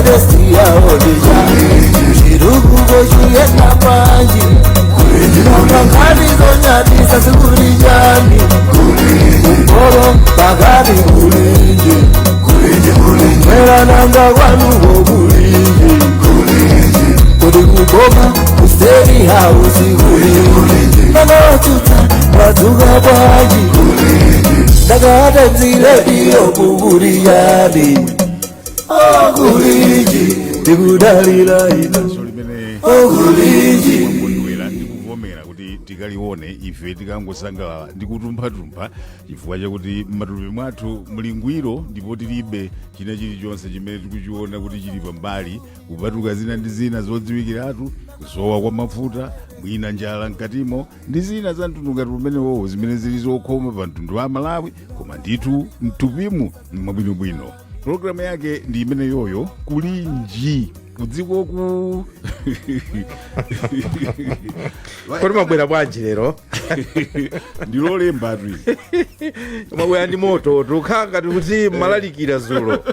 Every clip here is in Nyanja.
Interest yawo ndi chitukuko chiyenda bwanji? Nanga nkhani zonyadisa zikuli chani? Kumpoto, pakati kulinji? Mwera nanga kwanuko kulinji? Kuti kuboma, ku State House kulinji? Nanotsutsa mwadzuka bwanji? Ndakata mziredio kukuli yani okulinji tikudalira ino. So limene Okulinji. Kondwera ndikuvomera kuti tikalione ife tikangosangalala ndi kutumpha-tumpha, chifukwa chakuti m'matupi mwathu muli ngwiro ndipo tilibe china chilichonse chimene tikuchiona kuti chili pambali, kupatuka zina ndi zina zodziwikiratu, kusowa kwa mafuta, mwina njala mkatimo ndi zina za mtundu ngati umenewowo zimene zili zokhoma pa mtundu wa Malawi, koma ndithu mtupimu mwabwinobwino. Pologalamu yake ndi imene yoyo, Kulinji kudzikoku. Kodi mwabwera bwanji lero? Ndilolemba tu. Mwabwera ndi moto, tukhala ngati kuti mmalalikira zulo.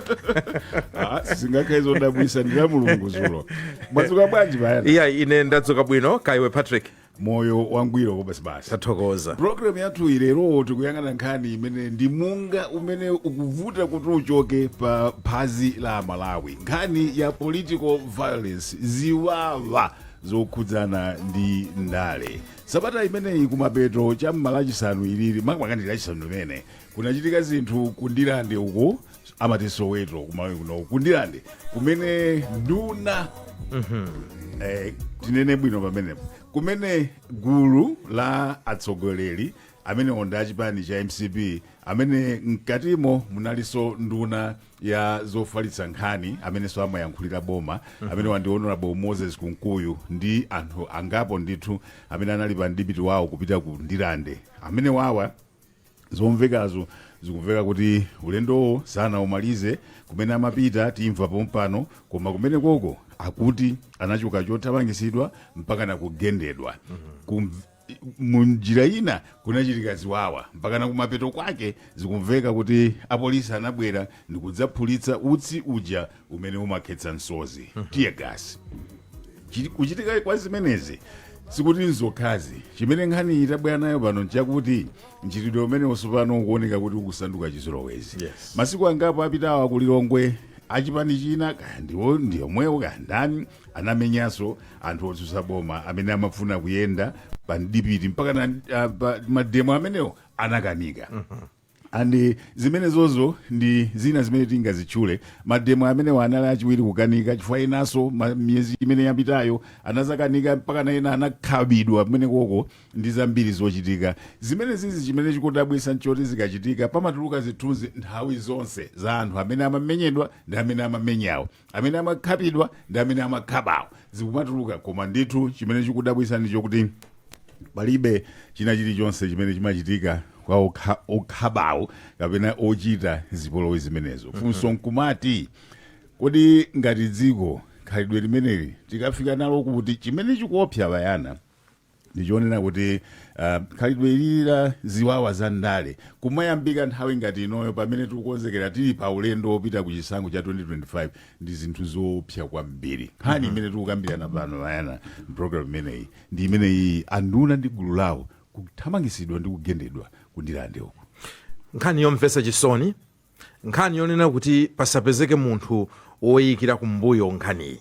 Singakhale zodabwisa, ndila Mulungu zulo. Mwadzuka bwanji, Bayana? Iya, ine ndadzuka bwino. Kaiwe, Patrick? Moyo wangwiro kobasi basi. Tathokoza. Programu yathu ilero tikuyang'ana nkhani imene ndi munga umene ukuvuta kuti uchoke pa phazi la Malawi, nkhani ya political violence, ziwawa zokhudzana ndi ndale. Sabata imeneyi kumapeto cha mmalachisanu ilili, makamaka ndi Lachisanu limene kunachitika zinthu kuNdirande uko, amati Soweto kuMalawi kuno, kuNdirande kumene nduna, tinene bwino pamenepo, kumene gulu la atsogoleri amene onda achipani cha MCP, amene mkatimo munalinso nduna ya zofalitsa nkhani amenenso amayankhulira boma, amene wandi Honorable Moses Kunkuyu, ndi anthu angapo ndithu amene anali pa mdipiti wawo kupita ku Ndirande, amene wawa zomvekazo zikumveka kuti ulendowo sanaumalize. Kumene amapita timva pompano, koma kumene koko akuti anachoka chothamangisidwa mpaka nakugendedwa. Munjira ina kunachitika ziwawa mpaka nakumapeto kwake zikumveka kuti apolisi anabwera ndikudzaphulitsa utsi uja umene umakhetsa msozi, tear gas. Kuchitika kwa zimenezi sikuti nzokhazi. Chimene nkhani itabwera nayo pano nchakuti mchitidwe umene usopano ukuoneka kuti ukusanduka chizolowezi. Masiku angapo apitawa kuLilongwe, achipani china, kaya ndiwo ndiyomwewo kaya ndani, anamenyanso anthu otsutsa boma amene amafuna kuyenda pa mdipiti, mpaka na pa mademo amenewo anakanika. And zimene zozo ndi zina zimene tingazitchule. Mademo amenewo anali achiwiri kukanika, chifukwa inanso miyezi imene yapitayo anazakanika, mpaka na ena anakhabidwa pamene koko, ndi zambiri zochitika zimene zizi. Chimene chikudabwisa nchoti zikachitika pamatuluka zithunzi nthawi zonse za anthu amene amamenyedwa ndi amene amamenyawo, amene amakhapidwa ndi amene amakhabawo, zikumatuluka. Koma ndithu chimene chikudabwisa ndi chokuti palibe china chilichonse chimene chimachitika kwa okhabawo kapena ochita zipolowe zimenezo. Funso nkumati, kodi ngati dziko khalidwe limeneli tikafika nalo kuti? Chimene chikuopsa, Bayana, ndichionera kuti khalidwe ilili la ziwawa za ndale kumayambika nthawi ngati inoyo, pamene tikukonzekera, tili pa ulendo wopita ku chisankho cha 2025, ndi zinthu zoopsa kwambiri. Nkhani imene tikukambirana pano, Bayana, program imeneyi ndi imeneyi, anduna ndi gulu lawo kuthamangisidwa ndi kugendedwa kuNdirande uku. Nkhani yomvetsa chisoni, nkhani yonena kuti pasapezeke munthu woyikira kumbuyo nkhaniyi.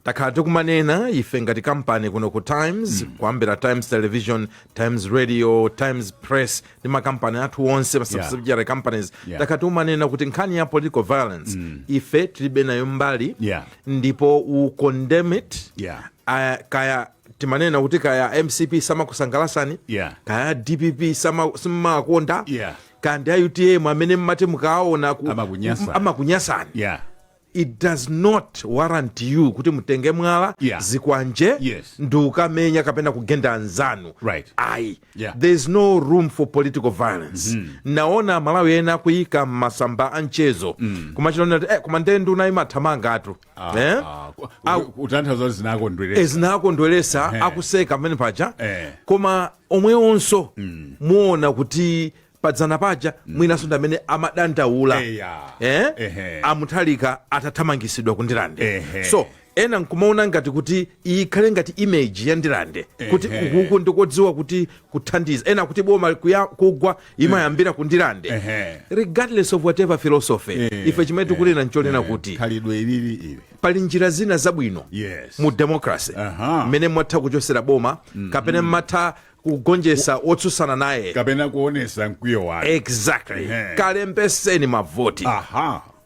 Takhala tikumanena ife ngati kampani kuno ku Times, kuyambira Times Television, Times Radio, Times Press ndi makampani athu onse, ma subsidiary companies, takhala tikumanena kuti nkhani ya political violence ife tilibe nayo mbali ndipo we condemn it. Kaya timanena kuti kaya MCP samakusangalasani, kaya DPP simmakonda, kaya ndi a UTM amene mmati mukaona Amakunyasani. Amakunyasani, it does not warrant you kuti mutenge mwala, zikwanje, ndi ukamenya kapena kugenda anzanu. Ayi. There is no room for political violence. Naona Malawi ena akuyika masamba a mchezo kumachilonera kuti koma nde nduna imathamangatu, eh? Ah, kutanthauza kuti zinakondweresa. Zinakondweresa. Akuseka pamene paja. Koma omwewonso muona kuti Padzana paja mwinanso ndi amene amadandaula eh? Ehe. A Mutharika atathamangisidwa ku Ndirande. So ena nkumaona ngati kuti ikhale ngati image ya Ndirande kuti ukuku ndikodziwa kuti kuthandiza ena kuti boma kugwa imayambira ku Ndirande. Regardless of whatever philosophy, ife chimene tikunena nchonena kuti khalidwe ilili ili pali njira zina zabwino mu democracy mmene mwatha kuchosera boma kapena mmatha kugonjesa wotsutsana naye kapena kuonesa mkwiyo wake. Kalembeseni mavoti.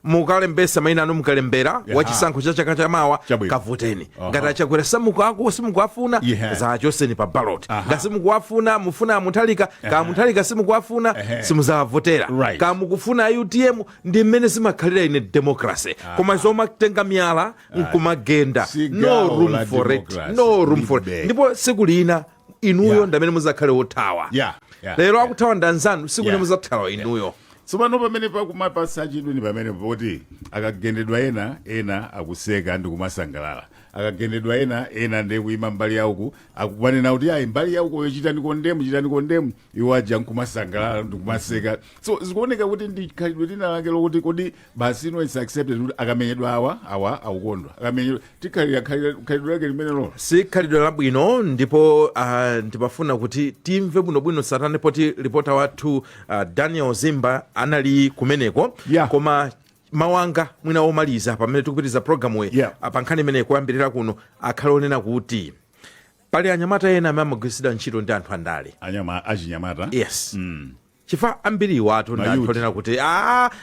Mukalembesa mayina anu, mukalembera wa chisankho cha chaka chamawa. Kavoteni. Ngati aChakwera simukuafuna, zachoseni pa ballot. Ngati simukuwafuna, mufuna aMutharika, ka Mutharika simukuwafuna, simuzawavotera. Ka mukufuna a UTM, ndi mmene zimakhalira ine democracy. Koma zomatenga miyala nkumagenda, Si no gawo room la for it. democracy. No room for it. Libe. Ndipo siku lina inuyo ndamene muzakhale wothawa. Lero akuthawa ndi anzanu, siku lina muzathawa inuyo. Tsopano pamene pakumapasa chidwi ni pamene poti akagendedwa ena, ena akuseka ndi kumasangalala. Akagendedwa ena, ena ndiye kuyima mbali yauku akumanena kuti ayi, mbali yauku yochita ndi condemn, chita ndi condemn, iwo aja nkumasangalala ndi kumaseka. So zikuoneka kuti ndi khalidwe lina lake lokuti kodi basi ino is accepted kuti akamenyedwa awa, awa akukondwa, akamenyedwa tikhalira khalidwe lake limene lolo. Si khalidwe labwino. Ndipo ndimafuna kuti timve bwinobwino satani poti ripota wathu Daniel Zimba anali kumeneko. Koma mawanga mwina omaliza pamene tikupitiriza programu pa nkhani imene kuyambirira kuno akhale onena kuti pali anyamata ena amene amagwiritsidwa ntchito ndi anthu andale. Anyama achinyamata. Yes, chifukwa ambiri wathu ndi anthu Mayouth. onena kuti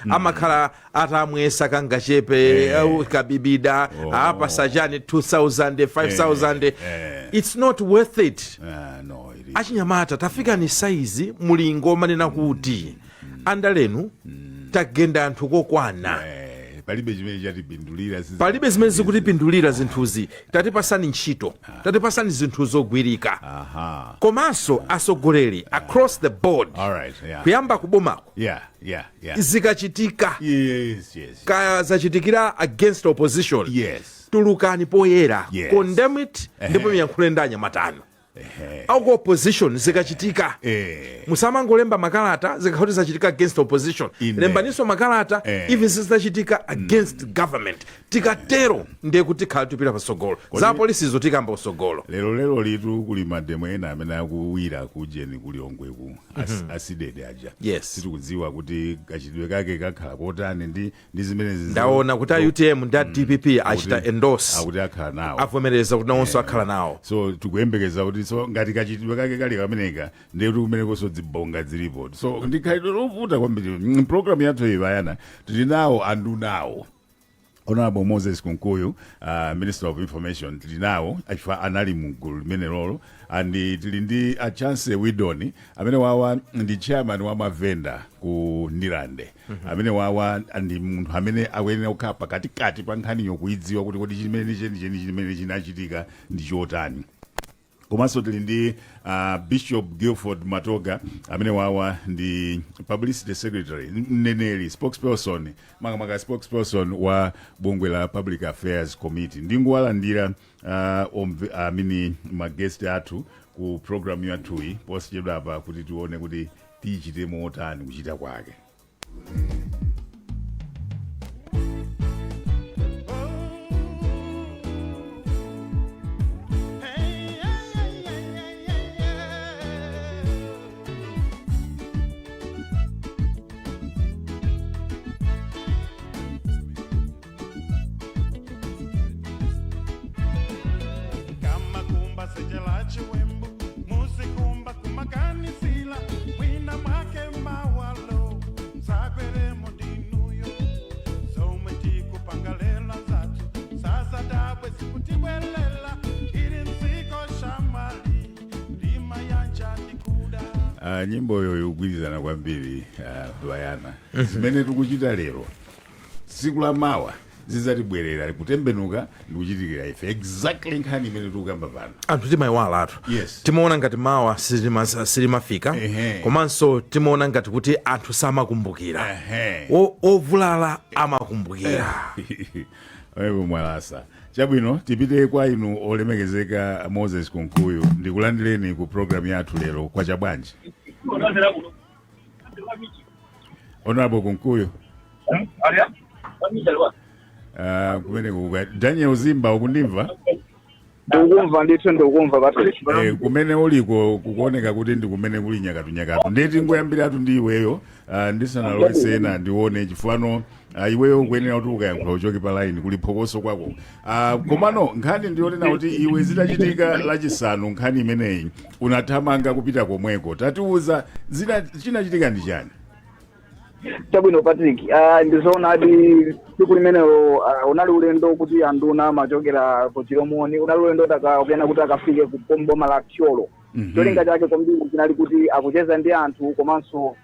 amakhala atamwesa kangachepe, kabibida, apasachani 2000, 5000. It's not worth it. Ah, no, it is. Achinyamata, tafika ni saizi mulingo manena kuti andalenu tagenda anthu kokwana. Palibe chimene chatipindulira. Palibe zimene zikutipindulira zinthuzi. Tatipasani ntchito, tatipasani zinthu zogwirika. Komanso asogoleri across the board, All right, yeah. kuyamba kubomako, zikachitika, kaya zachitikira against opposition, tulukani poyera, condemn it, ndipo muyankhule ndi anyamatano aku opposition. Zikachitika, musamangolemba makalata zikakhala zachitika against opposition. Lembaninso makalata even zitachitika against government. Tikatero ndiye kuti tikhala tipita patsogolo. Za polisizo tikamba utsogolo. Lero lero litu kuli mademo ena amene akuwira kujeni kuLilongweku, asidede aja. Sitikudziwa kuti kachitidwe kake kakhala kotani ndi zimene Ndaona kuti a UTM ndi a DPP achita endorse. Akuti akhala nawo. Avomereza kuti nawonso akhala nawo. So tikuyembekeza kuti so ngati kachitidwe kake kali kameneka, ndiye kuti kumenekonso dzibonga zilipo. So ndi khalidwe lovuta kwambiri. Program yathu iyi bayana tili nawo andunawo, Honorable Moses Kunkuyu, Minister of Information, tili nawo achifa anali mu gulu limene lolo, and tili ndi a Chance Widoni amene wawa ndi chairman wa mavenda ku Ndirande, amene wawa ndi munthu amene akuyenera kukhala pakatikati pa nkhaniyo kuidziwa kuti kodi chimene chenicheni chimene chinachitika ndi chotani. Komanso tili ndi Bishop Guilford Matoga amene wawa ndi publicity secretary, mneneri, spokesperson, makamaka spokesperson wa bungwe la Public Affairs Committee. Ndingowalandira amini maguest athu ku program yathuyi posachedwa apa kuti tione kuti tichite motani kuchita kwake. Kama kumba sejela chiwembu muzikumba kumakanisila mwina mwake mawalo msagweremo ndinuyo zomwe tikupangalela zathu sasa dabwe sikutibwelela ili msiko shamali lima yanja ndikuda. Nyimboyo ikugwirizana kwambiri, Bayana, zimene tikuchita lero, tsiku la mawa zidzatibwerera kutembenuka ndikuchitikira ife, exactly nkhani imene tikukamba pano. Anthu timayiwala athu. Timaona ngati mawa silimafika. Komanso timaona ngati kuti anthu samakumbukira. Ovulala amakumbukira. Ewe mwalasa chabwino. Tipite kwa inu olemekezeka Moses Kunkuyu, ndikulandireni ku program yathu lero. Kwa chabwanji? Honorable Kunkuyu. Kumene kuka Daniel Zimba, ukundimva? Ndikukumva ndithu, ndikukumva, Patrick. Kumene uliko kukuoneka kuti ndi kumene kuli nyakatu nyakatu. Ndeti ngoyambiratu ndi iweyo, ndisanalowese ena ndione chifano. Iweyo ukuyenera kuti ukayankhula uchoke pa line, kuli phokoso kwako. Komano nkhani ndiyonena kuti iwe zitachitika Lachisanu nkhani imeneyi, unathamanga kupita komweko. Tatiuza chinachitika ndi chani? Chabwino, Patrick. Ndizoonadi, tsiku limenelo unali ulendo kuti anduna amachokera ku Chilomoni, unali ulendo ukuyena kuti akafike ku boma la Thyolo. Cholinga chake kwambiri chinali kuti akucheza ndi anthu komanso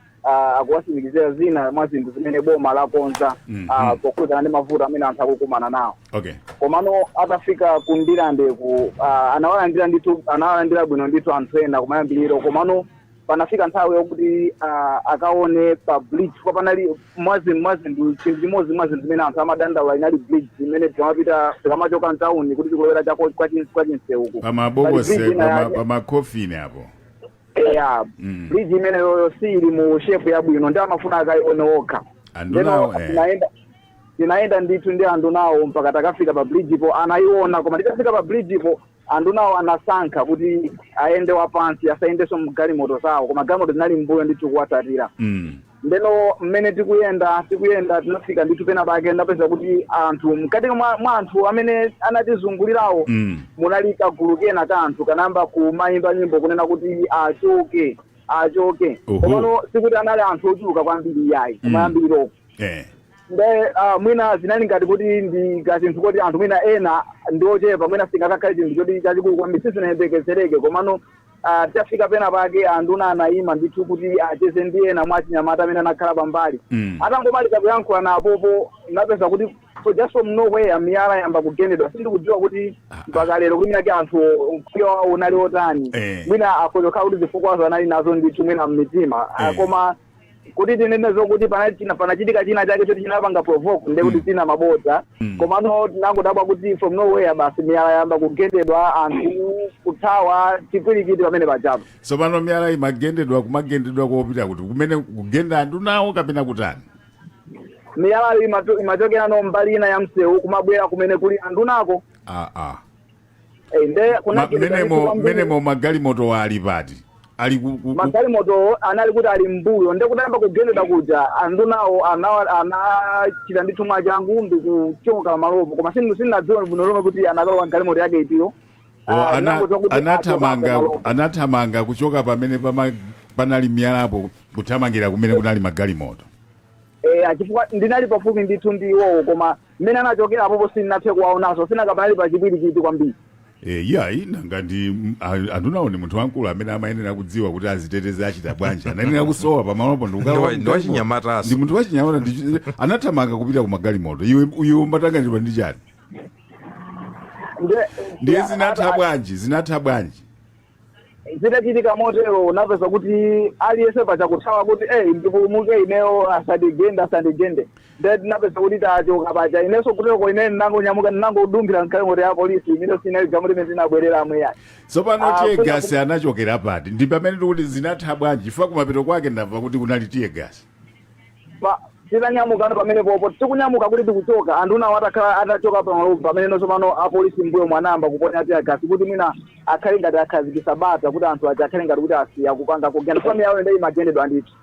akuwatsimikizira zina mwa zinthu zimene boma lakonza pokhudzana ndi mavuto amene anthu akukumana nawo. Komano atafika ku Ndirandeku, anawalandira ndithu, anawalandira bwino ndithu anthu ena kumayambiriro. Komano panafika nthawi yokuti akaone pa bridge, kwa panali mwazinthu, chinthu chimodzi mwa zinthu zimene anthu amadandaula inali bridge imene timapita tikamachoka mtawuni kuti tikulowera chako kwa Chinseuku. Pamabokose. Pali bridge ina yake. Pamakhofini apo. Ya. Bridge imeneyoyo sili mu shape yabwino, ndi amafuna akaione okha. Andunawo, Ndeno tinaenda ndithu ndi andunawo mpaka takafika pa bridge po, anayiona. Koma titafika pa bridge po, andunawo anasankha kuti ayende wapansi, asayendenso mgalimoto zawo, koma galimoto zinali mbuyo ndithu kuwatsatira. Ndeno mmene tikuyenda tikuyenda, tinafika ndithu pena pake, ndapeza kuti anthu mkati mwa anthu amene anatizungulirawo munali kagulu kena ka anthu kanamba kumayimba nyimbo kunena kuti achoke, achoke. Komano sikuti anali anthu ochuluka kwambiri yayi, kumayambiriro. Nde mwina zinali ngati kuti ndi kachinthu kuti anthu mwina ena ndi ochepa, mwina singakakhale chinthu choti chachikulu kwambiri, sizinayembekezereke. Komano titafika pena pake, anduna anayima ndithu kuti acheze ndi ena mwa achinyamata amene anakhala pambali. Atangomaliza kuyankhula napopo, napeza kuti so just from nowhere miyala yamba kugendedwa. Sindikudziwa kuti mpaka lero kuti mwinake anthu mkwiyo wawo unali otani. Mwina akhoza kuti zifukwazo anali nazo ndithu mwina mmitima. Koma kuti tinene zokuti panachitika china chake choti chinapanga provoke, nde kuti china mabodza. Komano tinangodabwa kuti from nowhere basi miyala yamba kugendedwa, anthu kuthawa, chipwirikiti pamene pajapo. Tsopano miyala imagendedwa, kumagendedwa kopita kuti? Kumene kugenda andunawo kapena kutani? Miyalayo imachokerano mbali ina ya msewu kumabwera kumene kuli andunako. Ah, ah. Nde kunagendedwa ndithu kwambiri. Menemo magalimoto ali pati? Ali Magalimoto anali kuti ali mbuyo. Nde kutayamba kugendedwa kuja, andunawo anachita ndithu mwachangu ndikuchoka malopo, koma sindinadziwe bwino lomwe kuti anakalowa galimoto yake itiyo. O, Ah, ndinangodziwa kuti anathamanga achoka pamalopo. Anathamanga kuchoka pamene panali miyalapo kuthamangira kumene kunali magalimoto. Chifukwa ndinali pafupi ndithu ndi iwowo, koma mmene anachokera apopo sindinathe kuwaonanso, sinaka panali pachipwirikiti kwambiri. Iyayi, nanga ndi andunawo ni munthu wamkulu amene amayenera kudziwa kuti aziteteze achita bwanji. Anayenera kusowa pamalopo Ndi wachinyamataso. Ndi munthu wachinyamata, anathamanga kupita ku magalimoto. Iwe iwe umatanganidwa ndi chani? Ndiye zinatha bwanji? Zinatha bwanji? Zitachitika motero, unapeza kuti aliyense pachakuthawa kuti ndipulumuke ineyo, asandigende, asandigende. Nde tinapeza kuti tachoka paja, inenso kuteko ine ndinangonyamuka, ndinangodumbira mgalimoto ya polisi imene sinali galimoto imene tinabwereramo yayi. Tsopano Ah, tear gas anachokera pati? Ndi pamene tikuti zinatha bwanji, chifukwa kumapeto kwake ndamva kuti kunali tear gas. Titanyamuka pamene popo, tikunyamuka kuti tikuchoka, anthu nawo atakhala atachoka pamalopo, pamene nonso pano apolisi mbuyo mwanamba kuponya tear gas kuti mwina akhale ngati akhazikisa bata, kuti anthu aja akhale ngati kuti asiya kupanga kugenda, chifukwa miyalayo ndi imagendedwa ndithu.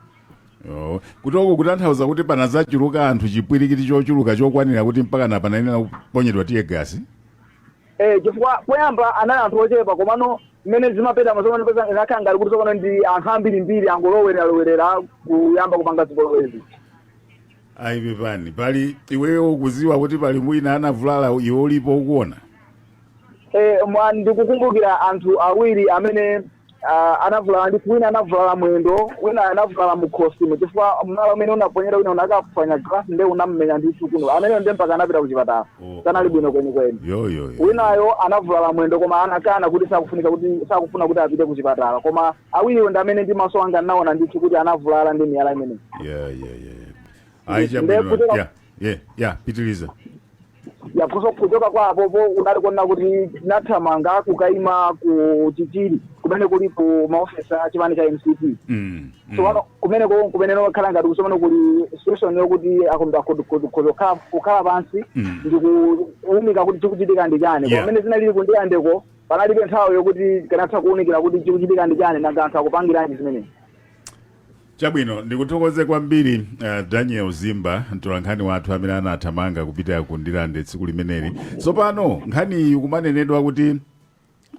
Oh, kutoko kutanthauza kuti panazachuluka anthu, chipwirikiti chochuluka chokwanira kuti mpaka na panayenera kuponyedwa tear gas. Chifukwa poyamba anali anthu ochepa, komano mmene zimapeta mazomano pesa inakhala ngati kuti tsopano ndi anthu ambirimbiri angolowerera lowerera kuyamba kupanga zipolowezi. Ayi, pepani, pali iweyo ukuziwa kuti pali mwina anavulala, iwe ulipo ukuona? Ndikukumbukira anthu awiri amene anavulala ndithu. Wina anavulala mwendo, wina anavulala mukhosi, chifukwa mwala umene unaponyera wina unakaphwanya glass, nde unammenya ndithu kuno. Amene nde mpaka anapita kuchipatala. Sanali bwino kwenikweni. Yo yo yo. Winayo anavulala mwendo, koma anakana kuti sakufunika, kuti sakufuna kuti apite kuchipatala. Koma awiriwo ndi amene ndi maso anga ndinaona ndithu kuti anavulala ndi miyala imeneyi. Yeah, ayi, Nde chabwino. Kuchoka Yeah, pitiliza. Yakuso kuchoka kwa apopo unali kuona kuti tinathamanga kukayima ku Chichiri kumene kuli ku maofesa a chipani cha MCP. Tsopano kumeneko kumene nokhala ngati kusomano kuli situation yokuti kukhala pansi ndi kuwunika kuti chikuchitika ndi chani. Koma pamene zinalili kuNdirandeko, panalibe nthawi yokuti kanatha kuwunikira kuti chikuchitika ndi chani, nanga anthu akupangiranji zimenezi. Chabwino, ndikuthokoze kwambiri Daniel Zimba, mtolankhani wathu amene anathamanga kupita ku Ndirande tsiku limeneli. Tsopano nkhani iyi kumanenedwa kuti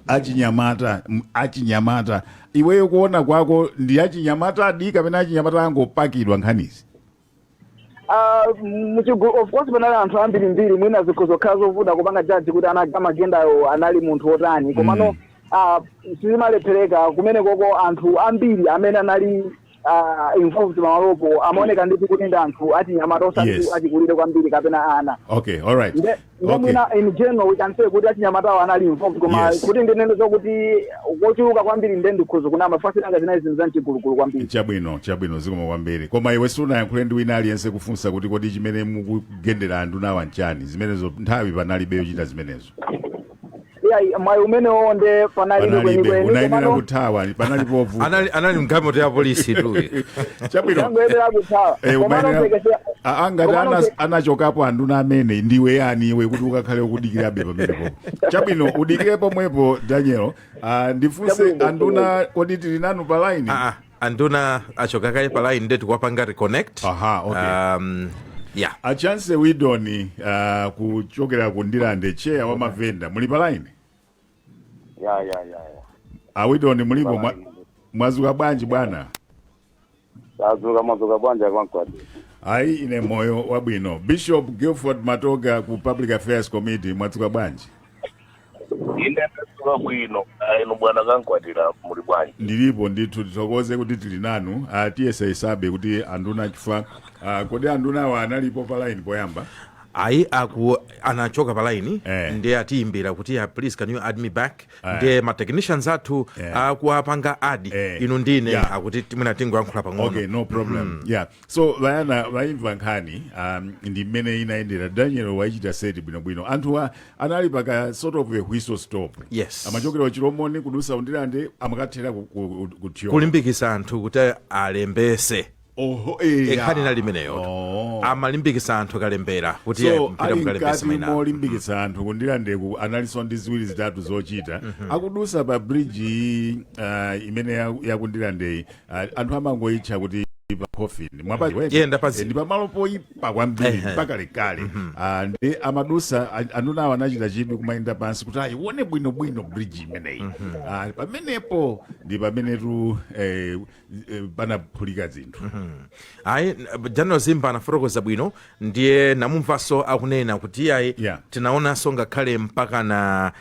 achinyamata, achinyamata, iweyo kuona kwako ndi achinyamata adi kapena achinyamata angopakidwa nkhanizi? Ah, muchigulu of course panali anthu ambirimbiri, mwina zikho zokhala zovuta kupanga jaji kuti amagendayo anali munthu wotani, komano sizimalephereka kumene koko anthu ambiri amene anali involved pamalopo amaoneka ndithu kuti ndi anthu achinyamata, osati achikulire kwambiri kapena ana. Okay, all right. Nde mwina in general we can say kuti achinyamatawo anali involved, koma kuti ndinene zokuti wochuluka kwambiri, nde ndikhoza kunama, fasilanga zinali zinthu zamchigulugulu kwambiri. Chabwino, zikomo kwambiri. Koma iwe sunayankhule ndi wina aliyense kufunsa kuti kodi chimene mukugendera andunawa nchani? Zimenezo nthawi panalibe yochita zimenezo? Iya, mwayi umenewo nde panalibe. Panalibe. Kwenikweni. Unayenera Komano kuthawa, panali povuta. Anali mgalimoto ya polisi tu. Chabwino. Yangoyenera kuthawa. Komano umayenera ngati komano anachokapo anduna amene, ndiwe yani iwe kuti ukakhale ukudikirabe pamenepo? Chabwino, udikire pomwepo, Daniel. Ndifunse Chabwino. anduna, kodi tili nanu pa line? Ah, anduna achoka kale pa line, nde tikuwapanga reconnect. Aha, okay. Yeah. Achance Widoni, kuchokera ku Ndirande, chair wa mavenda, muli pa line? Ya. Awidoni, mulipo? Mwazuka bwanji, bwana? Tazuka. Mwazuka bwanji, akwankwati? Ayi, ine moyo wabwino. Bishop Guilford Matoga ku Public Affairs Committee, mwadzuka bwanji? Ine ndadzuka bwino. Inu bwana Kankwatira, muli bwanji? Ndilipo ndithu, tithokoze kuti tili nanu. Tiyese isabe kuti anduna chifukwa kodi andunawa analipo pa line poyamba? Ayi, aku anachoka pa line. Ndiye atiyimbira kuti, "Yeah, please can you add me back?" Ndiye ma technicians athu akuwapanga add. Inu ndine akuti mwina tingoyankhula pang'ono. Okay, no problem. Yeah, so vayana vaimva nkhani ndi mmene inayendera. Daniel waichita set bwinobwino. Anthuwa anali paka sort of a whistle stop. Amachokera kuChilomoni kudusa uNdirande, amakathera ku Thyolo. Kulimbikisa anthu kuti alembese. Oho. Nkhani inali imeneyo. Amalimbikisa anthu kalembera kuti So mpita ali mukalembese mkati mayina. molimbikitsa anthu kuNdirandeku, analinso ndi ziwiri zitatu zochita. Akudusa pa bridge iyi, imene yakuNdirandeyi, anthu amangoyitcha kuti pa coffin. Yeah, ndapazi. Ndi pamalo poyipa kwambiri mpaka lekale. Ndi amadusa andunawo anachita chidwi kumayenda pansi kuti ayione bwinobwino bridge imeneyi. Pamenepo ndi pamenetu panaphulika zinthu. Ayi, Daniel Zimba anafotokoza bwino, ndiye namumvanso akunena kuti ayi, tinaonanso ngakhale mpaka na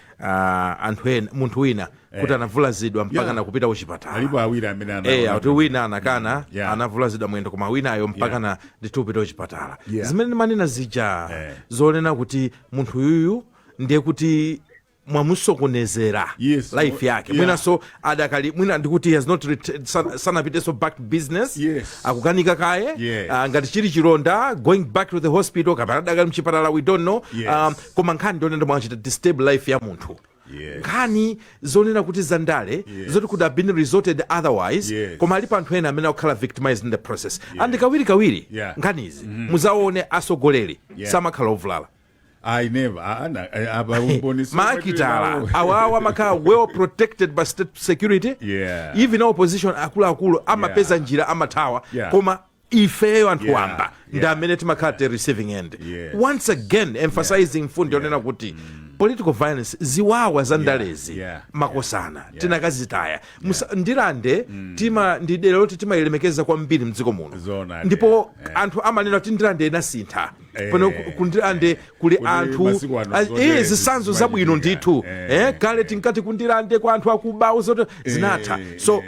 anthu ena, munthu wina kuti anavulazidwa mpaka na kupita kuchipatala. Alipo awiri amene akuti wina anakana anavulazidwa mwendo, koma winayo mpaka na ndithu kupita kuchipatala. Zimene ndimanena zija zonena kuti munthu uyuyu ndiye kuti mwamusokonezera life yake. Mwinanso adakali, mwina ndikuti he has not sanapitenso back to business. Akukanika kaye. Ngati chili chilonda, going back to the hospital kapena adakali mchipatala, we don't know. Koma nkhani ndionena mwachita disturb life ya munthu. Nkhani zonena kuti zandale zoti could have been resorted otherwise, koma alipo anthu ena amene akukhala victimized in the process. And kawiri kawiri nkhanizi muzaone asogoleri samakhala ovulala. I never. Apa umboni Maakitala awawa amakhala well protected by state security. Even opposition akuluakulu amapeza njira, amathawa. Koma ifeyo anthu wamba ndi amene timakhala the receiving end. Once again emphasizing mfundo yonena kuti political violence, ziwawa za ndalezi, makosana, tinakazitaya. Ndirande tima ndi dera loti timayilemekeza kwambiri mdziko muno. Ndipo anthu amanena kuti Ndirande inasintha. Pano kuNdirande kuli Kuti anthu masiku ano zotere zitsanzo zabwino zimachitika. ndithu. Kale tinkati kuNdirande kwa anthu akuba, zoti zinatha. So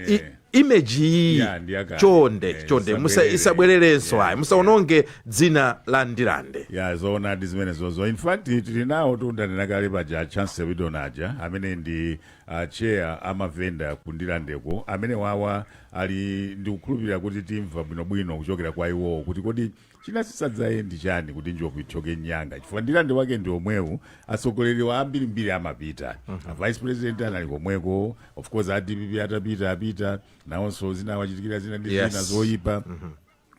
image iyi Yeah, ndi yakale. chonde, chonde isabwerere. Isabwererenso ayi, musaononge dzina la Ndirande. Ya, zoonadi zimenezozo. In fact tili nawo, tundanena kale paja, Chance Widonaja amene ndi chair amavenda kuNdirandeko, amene wawa ali ndikukhulupirira kuti timva bwinobwino kuchokera kwa iwowo kuti kodi Chinatsitsa dzaye ndi chani kuti njovu ithyoke nyanga? Chifukwa Ndirande wake ndi omwewu, atsogoleri wa ambirimbiri amapita. A vice president anali komweko, of course a DPP atapita apita nawonso, zinawachitikira zina ndi zina zoyipa.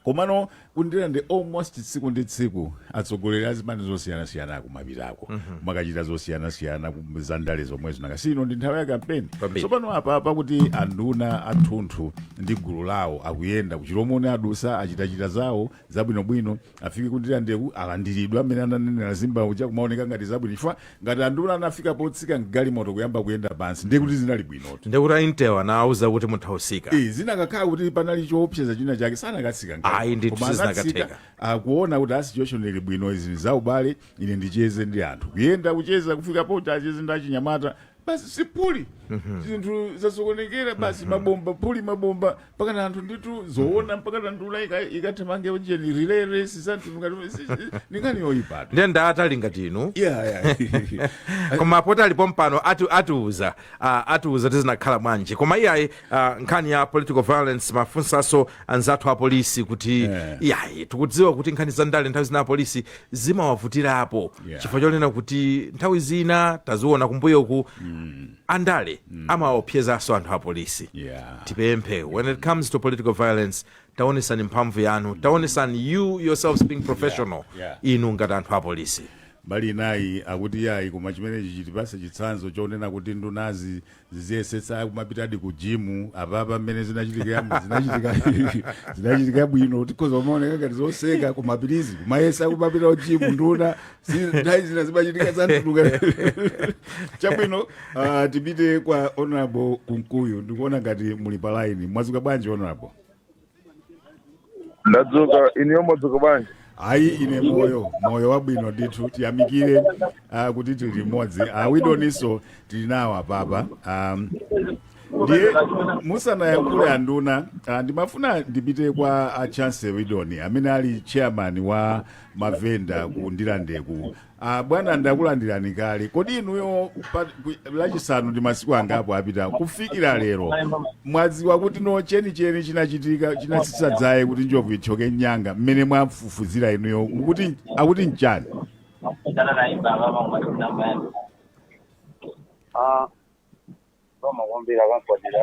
Komano kuNdirande almost tsiku ndi tsiku atsogoleri azipani zosiyanasiyana akumapitako, kumakachita zosiyanasiyana zandale zomwezo. Nakasino ndi nthawi ya kampeni. Tsopano apa pakuti anduna athunthu ndi gulu lawo akuyenda kuChilomoni, adusa, achitachita zawo zabwinobwino, afike kuNdirandeku, alandiridwa amene ananenera Zimba uja, kumaoneka ngati zabwino, chifukwa ngati anduna anafika potsika mgalimoto kuyamba kuyenda pansi, ndiye kuti zinali bwinotu. Ndekuti a Intel anawuza kuti muthausika. Eh, zinakakhala kuti panali choopseza china chake, sanakatsika mgalimoto. Ayi, ndithu. Koma anatsika, Sizinakatheka. akuona kuti a situation ili bwino, izi zaubale, ine ndicheze ndi anthu, kuyenda, kucheza, kufika poti acheze ndi achinyamata, basi sipuli zinthu zasokonekera, basi mabomba puli mabomba, mpakana anthu ndithu zoona, mpakana nduna ikathamange ujeni relay race zanthu ngati ningani yoyipatu. Ndiye ndaatali ngati inu. Yeah. Koma poti alipo mpano atiuza tizinakhala bwanji. Koma iyayi, nkhani ya political violence, mafunsanso anzathu a polisi kuti iyayi, tikudziwa kuti nkhani za ndale nthawi zina apolisi zimawavutirapo, chifukwa chonena kuti nthawi zina taziona kumbuyoku andale amaopsezanso anthu apolisi. Tipemphe, when it comes to political violence, taonesani mphamvu yanu, taonesani you yourselves being professional, inu ngati anthu apolisi. Mbali inayi akuti yayi, koma chimenechi chitipase chitsanzo chonena kuti ndunazi ziziyesetsa kumapitadi ku gym. Apapa mmene zinachitikiramu, zinachitika bwino, tikhoza kumaoneka ngati zoseka, koma please kumayesa kumapita ku gym nduna. Nthawi zina zimachitika zantuluka. Chabwino, tipite kwa Honorable Kunkuyu. Ndikuona ngati muli pa line. Mwadzuka bwanji, Honorable? Ndadzuka, iniyo mwadzuka bwanji? Ayi, ine moyo, moyo wabwino ndithu. Tiyamikire kuti tili limodzi. Awidoniso tili nawo apapa. Ndiye musanayankhule anduna, ndimafuna ndipite kwa a Chance Widoni amene ali chairman wa mavenda ku Ndirandeku. Bwana, ndakulandirani kale. Kodi inuyo Lachisanu ndi masiku angapo apita kufikira lero, mwadziwa kuti no chenicheni chinachitika chinatsitsa dzaye kuti njovu ithyoke nyanga, mmene mwafufuzira inuyo mukuti akuti nchani? Ah, makwambira kankwatira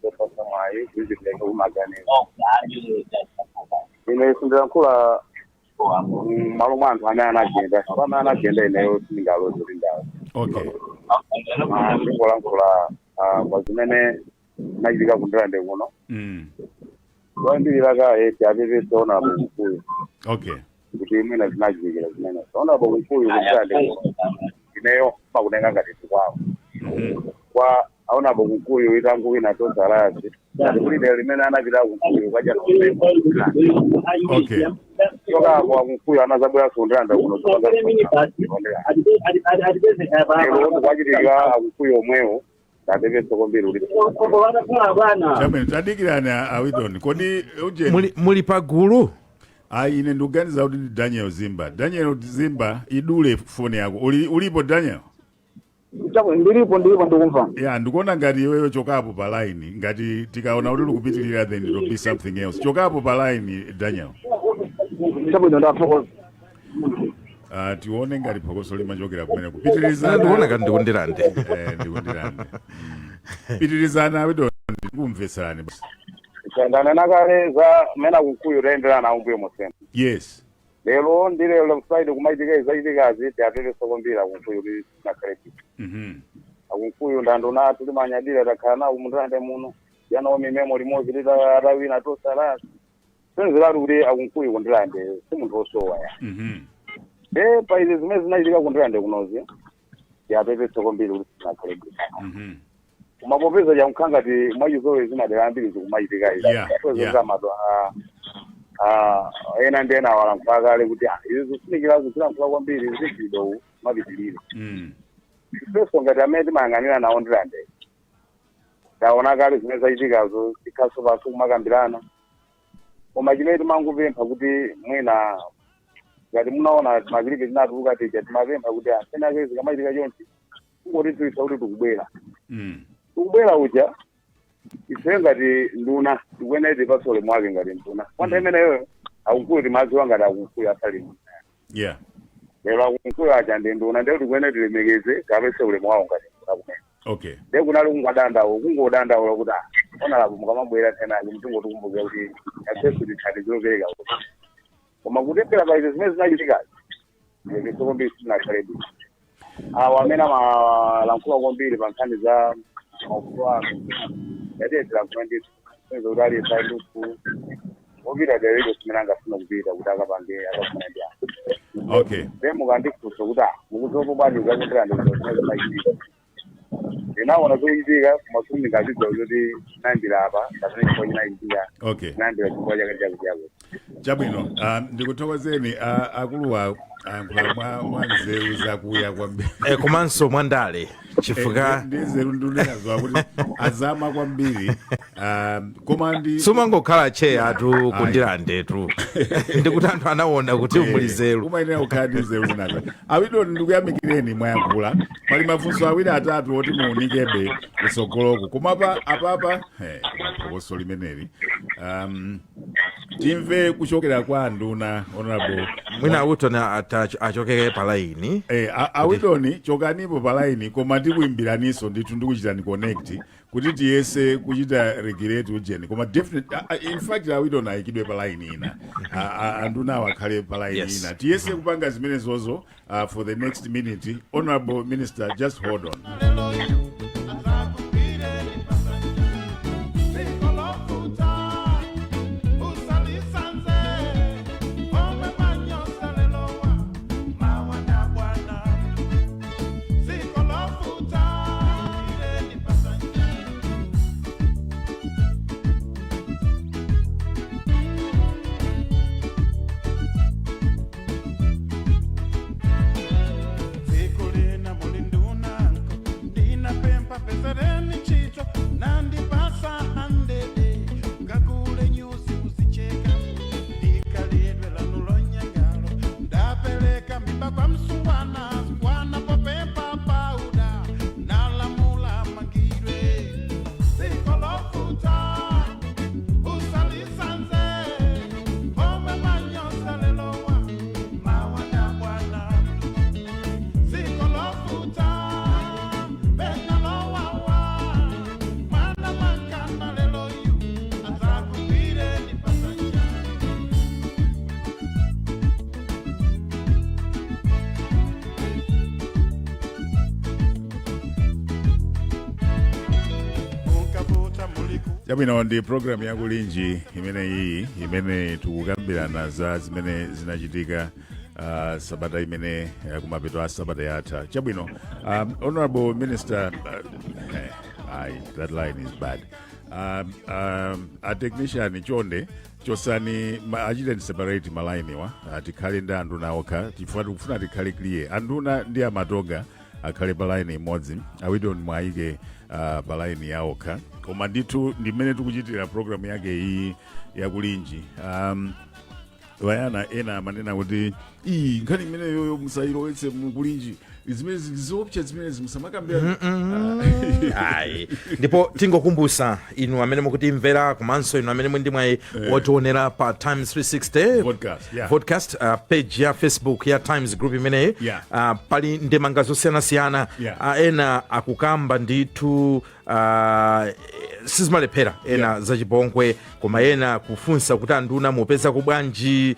kupasa mwayi kuizikuleka kumaganizo. Ine sindilankhula malo mwa anthu amene anagenda, pamene anagenda ineyo sindingaloze kuti ndawo. Ndingolankhula kwa zimene zinachitika kuNdirande kuno. Kuyambirira kaye tiapepese Honorable Kunkuyu kuti mwina zinachitikira zimene Honorable Kunkuyu kuNdirande kuno ineyo makutenga ngati tikwawo kwa Honorable Kunkuyu. Itanguwina Tonse Alliance, ngati kulide limene anapita Kunkuyu kwaja. Chokapo Akunkuyu anazabwera kuNdirande kuno. Lero kwachitika Akunkuyu omwewo, ndapepesa kwambiri kuti Chabwino, tadikirani Awidoni. Kodi uje Muli pagulu? Ayi, ine ndikuganiza kuti ndi Daniel Zimba. Daniel Zimba, idule foni yako. Ulipo Daniel? Chabwino, ndilipo, ndilipo, ndikumva. Ya, ndikuona ngati iweyo chokapo pa line. Ngati tikaona kuti likupitirira, then it will be something else. Chokapo pa line, Daniel. Chabwino, ndathokoza. Tione ngati phokoso limachokera kumene. Kupitirizana. Ndikuona ngati ndikuNdirande. Eh, ndikuNdirande. Pitirizana, Awidoni, ndikumvetserani. Ndanena kale za mmene Akunkuyu tayendera nawo mbuyo mosena. Lero ndi lero Friday kumaitika izachitikazi, tiapepesa kwambiri Akunkuyu kuti sinakhale bwino. Akunkuyu ndanduna tilimanyadira, takhala nawo muNdirande muno yanawo mimemo limodzi lita atawina tosala senzeratu kuti Akunkuyu kuNdirande si munthu wosowa ya. E pa izi zimene zinachitika kuNdirande kunozi, tiapepesa kwambiri kuti sinakhale bwino. Koma popeza chankha ngati mwachizolowezi zimadera ambiri zikumachitika izi, zamato ena ndi ena awalankhula kale kuti izi zikufunikira kuzilankhula kwambiri, zigwido mapitirire. Ifenso ngati amene timayang'anira nawo Ndirande, taona kale zimene zachitikazo, tikhaso pansi kumakambirana. Koma chimene timangopempha kuti mwina ngati munaona ma clip tinatuluka tija, timapempha kuti asenake zikamachitika chonchi kungotidziwitsa kuti tikubwera. Tikubwera uja, ife ngati nduna tikuyenera tipatse ulemu wake ngati nduna kwa nthawi imeneyoyo. Akunkuyu timadziwa ngati Akunkuyu asali nduna. Lero Akunkuyu aja ndi nduna, ndiye kuti kuyenera tilemekeze kapese ulemu wawo ngati nduna kumene. Ndiye kunali kungodandaula, kungodandaula kuti ah, honorable mukamabwera tenazi mtingotikumbukira kuti afeso tithandizo lopereka kuti. Koma kutengera pa izo zimene zinachitikazi, ndiye kwambiri sinakhale bwino. Awo amene amalankhula kwambiri pa nkhani za maufulu anu, yatiye tilankhula ndithu kuti aliyense ali ndi ufulu wopita dera simene angafuna kupita kuti akapange akafuna ndi anthu. Ndiye mukandifunsa kuti ah, mukudziwapo bwanji zakundira ndi zimene zimachitika, ndinaona zochitika koma sindingazidziwa kuti zinayambira apa kapena chifukwa chinachitika zinayambira chifukwa chake chake chake. Chabwino, ndikuthokozeni. Akuluwa ayankhula mwa nzeru zakuya kwambiri. Komanso mwandale chifukwa Ndi nzeru ndikunenazo kuti azama kwambiri, koma ndi sumangokhala cheya atu kundilandetu, ndikuti anthu anaona kuti muli nzeru. Umayenera kukhala ndi nzeru zinazo. Awidoni, ndikuyamikireni, mwayankhula. Pali mafunso awiri atatu oti muunikebe kutsogoloku, koma pa apapa koma phokoso limeneli, timve kuchokera kwa nduna, honorable. Mwina Awidoni achokere pa line. Awidoni, chokanipo pa line, koma ndikuimbiraninso ndithu, ndikuchitani connect kuti tiyese kuchita regulate ujeni. Koma definitely, in fact, Awidoni ayikidwe pa line ina, andunawo akhale pa line ina, tiyese kupanga zimenezozo for the next minute. Honorable Minister, just hold on. Lelo yu adzakugwire pasanja dziko lofuta usalisanze omwe manyosa lelowa mawanda bwana dziko lofuta ireni pasanja. Dziko lina muli ndunanko, ndinapempa pezereni ntchito, nandipasa 100 ngakule nyuzi kuzicheka ndikalidwe lanu lonyangalo. Ndapeleka mimba kwa msungwana sungwana popempa pauda nalamula mangidwe. Dziko lofuta usalisanze omwe manyosa lelowa mawanda bwana dziko lofuta pena lowawa mwana makana lelo yu adzakugwireni pasanja. Mukavuta muliku. Chabwino, ndi program yakulinji imene iyi imene tikukambirana za zimene zinachitika sabata imene kumapeto a sabata yatha. Chabwino, honorable Minister, ayi, that line is bad. A technician, chonde chosani achiteni separate malainiwa, tikhale ndi anduna okha chifukwa tikufuna tikhale clear. Anduna ndi Amatoga akhale pa line imodzi, Awidoni mwayike pa line yaokha. Koma ndithu ndi mmene tikuchitira program yake iyi yakulinji. Wayana ena amanena kuti iyi nkhani imeneyoyo musayilowetse mukulinji, zimene ziopsa zimenezi musamakambira. Ayi, ndipo tingokumbusa inu amene mukutimvera komanso inu amene muli ndi mwayi wotionera pa Times 360 Podcast, yeah. Podcast, page ya Facebook ya Times Group imeneyi, pali ndemanga zosiyanasiyana. Ena akukamba ndithu, sizimalephera ena zachipongwe, koma ena kufunsa kuti anduna mupeza kubwanji?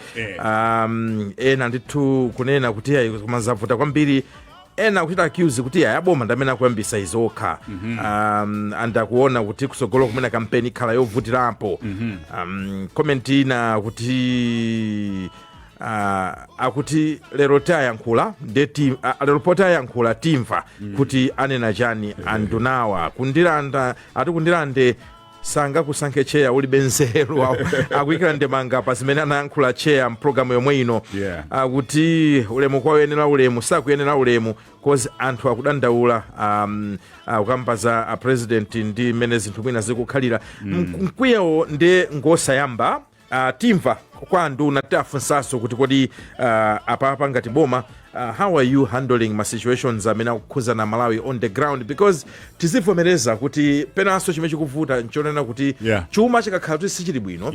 Ena ndithu kunena kuti ayi, koma zavuta kwambiri. Ena akuchita accuse kuti ayi, aboma ndamene akuyambisa izokha, andakuona kuti kusogolo kumene kampeni ikhala yovutirapo. Comment ina kuti akuti lero tayankhula ndeti, lero poti ayankhula timva kuti anena chani andunawa. Kundilanda ati kundilande sangakusankhe cheya ulibe nzeru. Akuyikira ndemanga pa zimene anayankhula cheya mpulogalamu yomwe ino. Akuti ulemu kwayoyenera ulemu sakuyenera ulemu cause anthu akudandaula, akukamba za a president ndi mmene zinthu mwina zikukhalira. Mkwiyawo ndi ngosayamba. Timva kwa anduna, tafunsanso kuti kodi apapa ngati boma, how are you handling ma situations amene akukhuzana Malawi on the ground? Because tizivomereza kuti penanso chimene chikuvuta nchonena kuti chuma chikakhala kuti sichili bwino,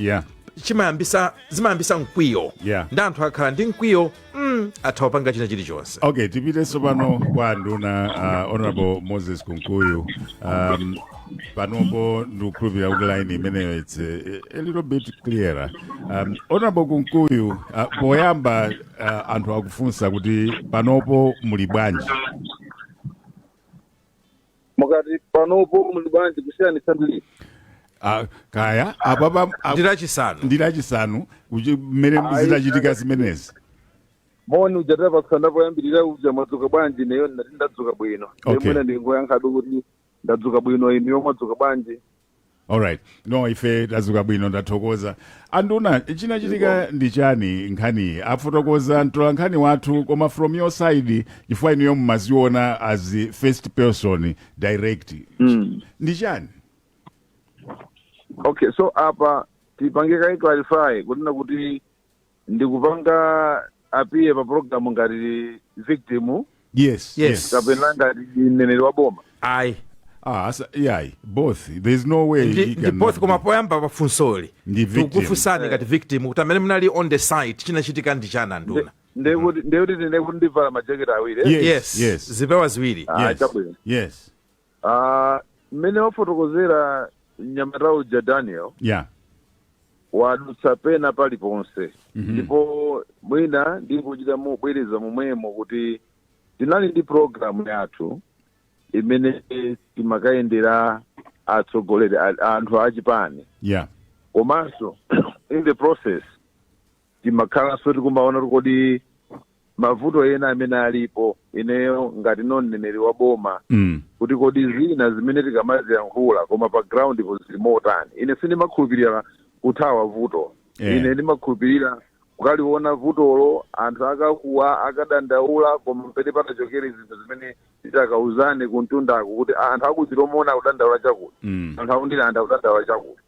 Chimayambisa, zimayambisa mkwiyo. Ndi anthu akhala ndi mkwiyo, atha kupanga china chilichonse. Okay, tipitenso pano kwa nduna, Honorable Moses Kunkuyu. Panopo ndikukhulupirira kuti line imeneyo it's a little bit clearer. Honorable Kunkuyu, poyamba anthu akufunsa kuti panopo muli bwanji? Mukati panopo muli bwanji, kusiyanitsa ndili Kaya apapa Ndi Lachisanu. Ndi Lachisanu mmene Ayi, zitachitika zimenezi. Moni uja tapatsana poyambirira uja, "Mwadzuka bwanji?" Neyo ndati ndadzuka bwino. Mwina ndingoyankhabe kuti ndadzuka bwino. Inu mwadzuka bwanji? Alright, no, ife tadzuka bwino, ndathokoza. Anduna, chinachitika ndi chani? Nkhani afotokoza mtola nkhani wathu, koma from your side, chifukwa inuyo mumaziona as first person direct, ndi chani? Okay, so apa tipange kai clarify kunena kuti ndikupanga appear pa program ngati victim Yes. Yes. kapena ngati mneneri wa boma? Ayi. Ah, yayi, both. There's no way he Ndi can both, koma poyamba pafunsoli Ndi victim. tikukufunsani ngati victim kuti amene munali on the site, chinachitika ndi chani, anduna? Ndekuti ndivala majaketi awiri, eh? Yes. Yes. Yes. Zipewa ziwiri. Ah, Yes. chabwino. Yes. Ah, mmene wafotokozera mnyamata uja Daniel, wadutsa pena paliponse. Ndipo mwina ndikuchita mubwereza momwemo kuti tinali ndi program yathu imene timakayendera atsogoleri anthu achipani, komanso in the process timakhalanso tikumaona kuti kodi mavuto ena amene alipo, ineyo ngati mneneri wa boma, kuti kodi zina zimene tikamaziyankhula koma pa ground po zili motani. Ine sindimakhulupirira kuthawa vuto. Ine ndimakhulupirira kukaliona vutolo, anthu akakuwa, akadandaula, koma mpene patachokere zinthu zimene titakauzane kuntundako kuti anthu akuchilomona akudandaula chakuti, anthu akundilanda akudandaula chakuti.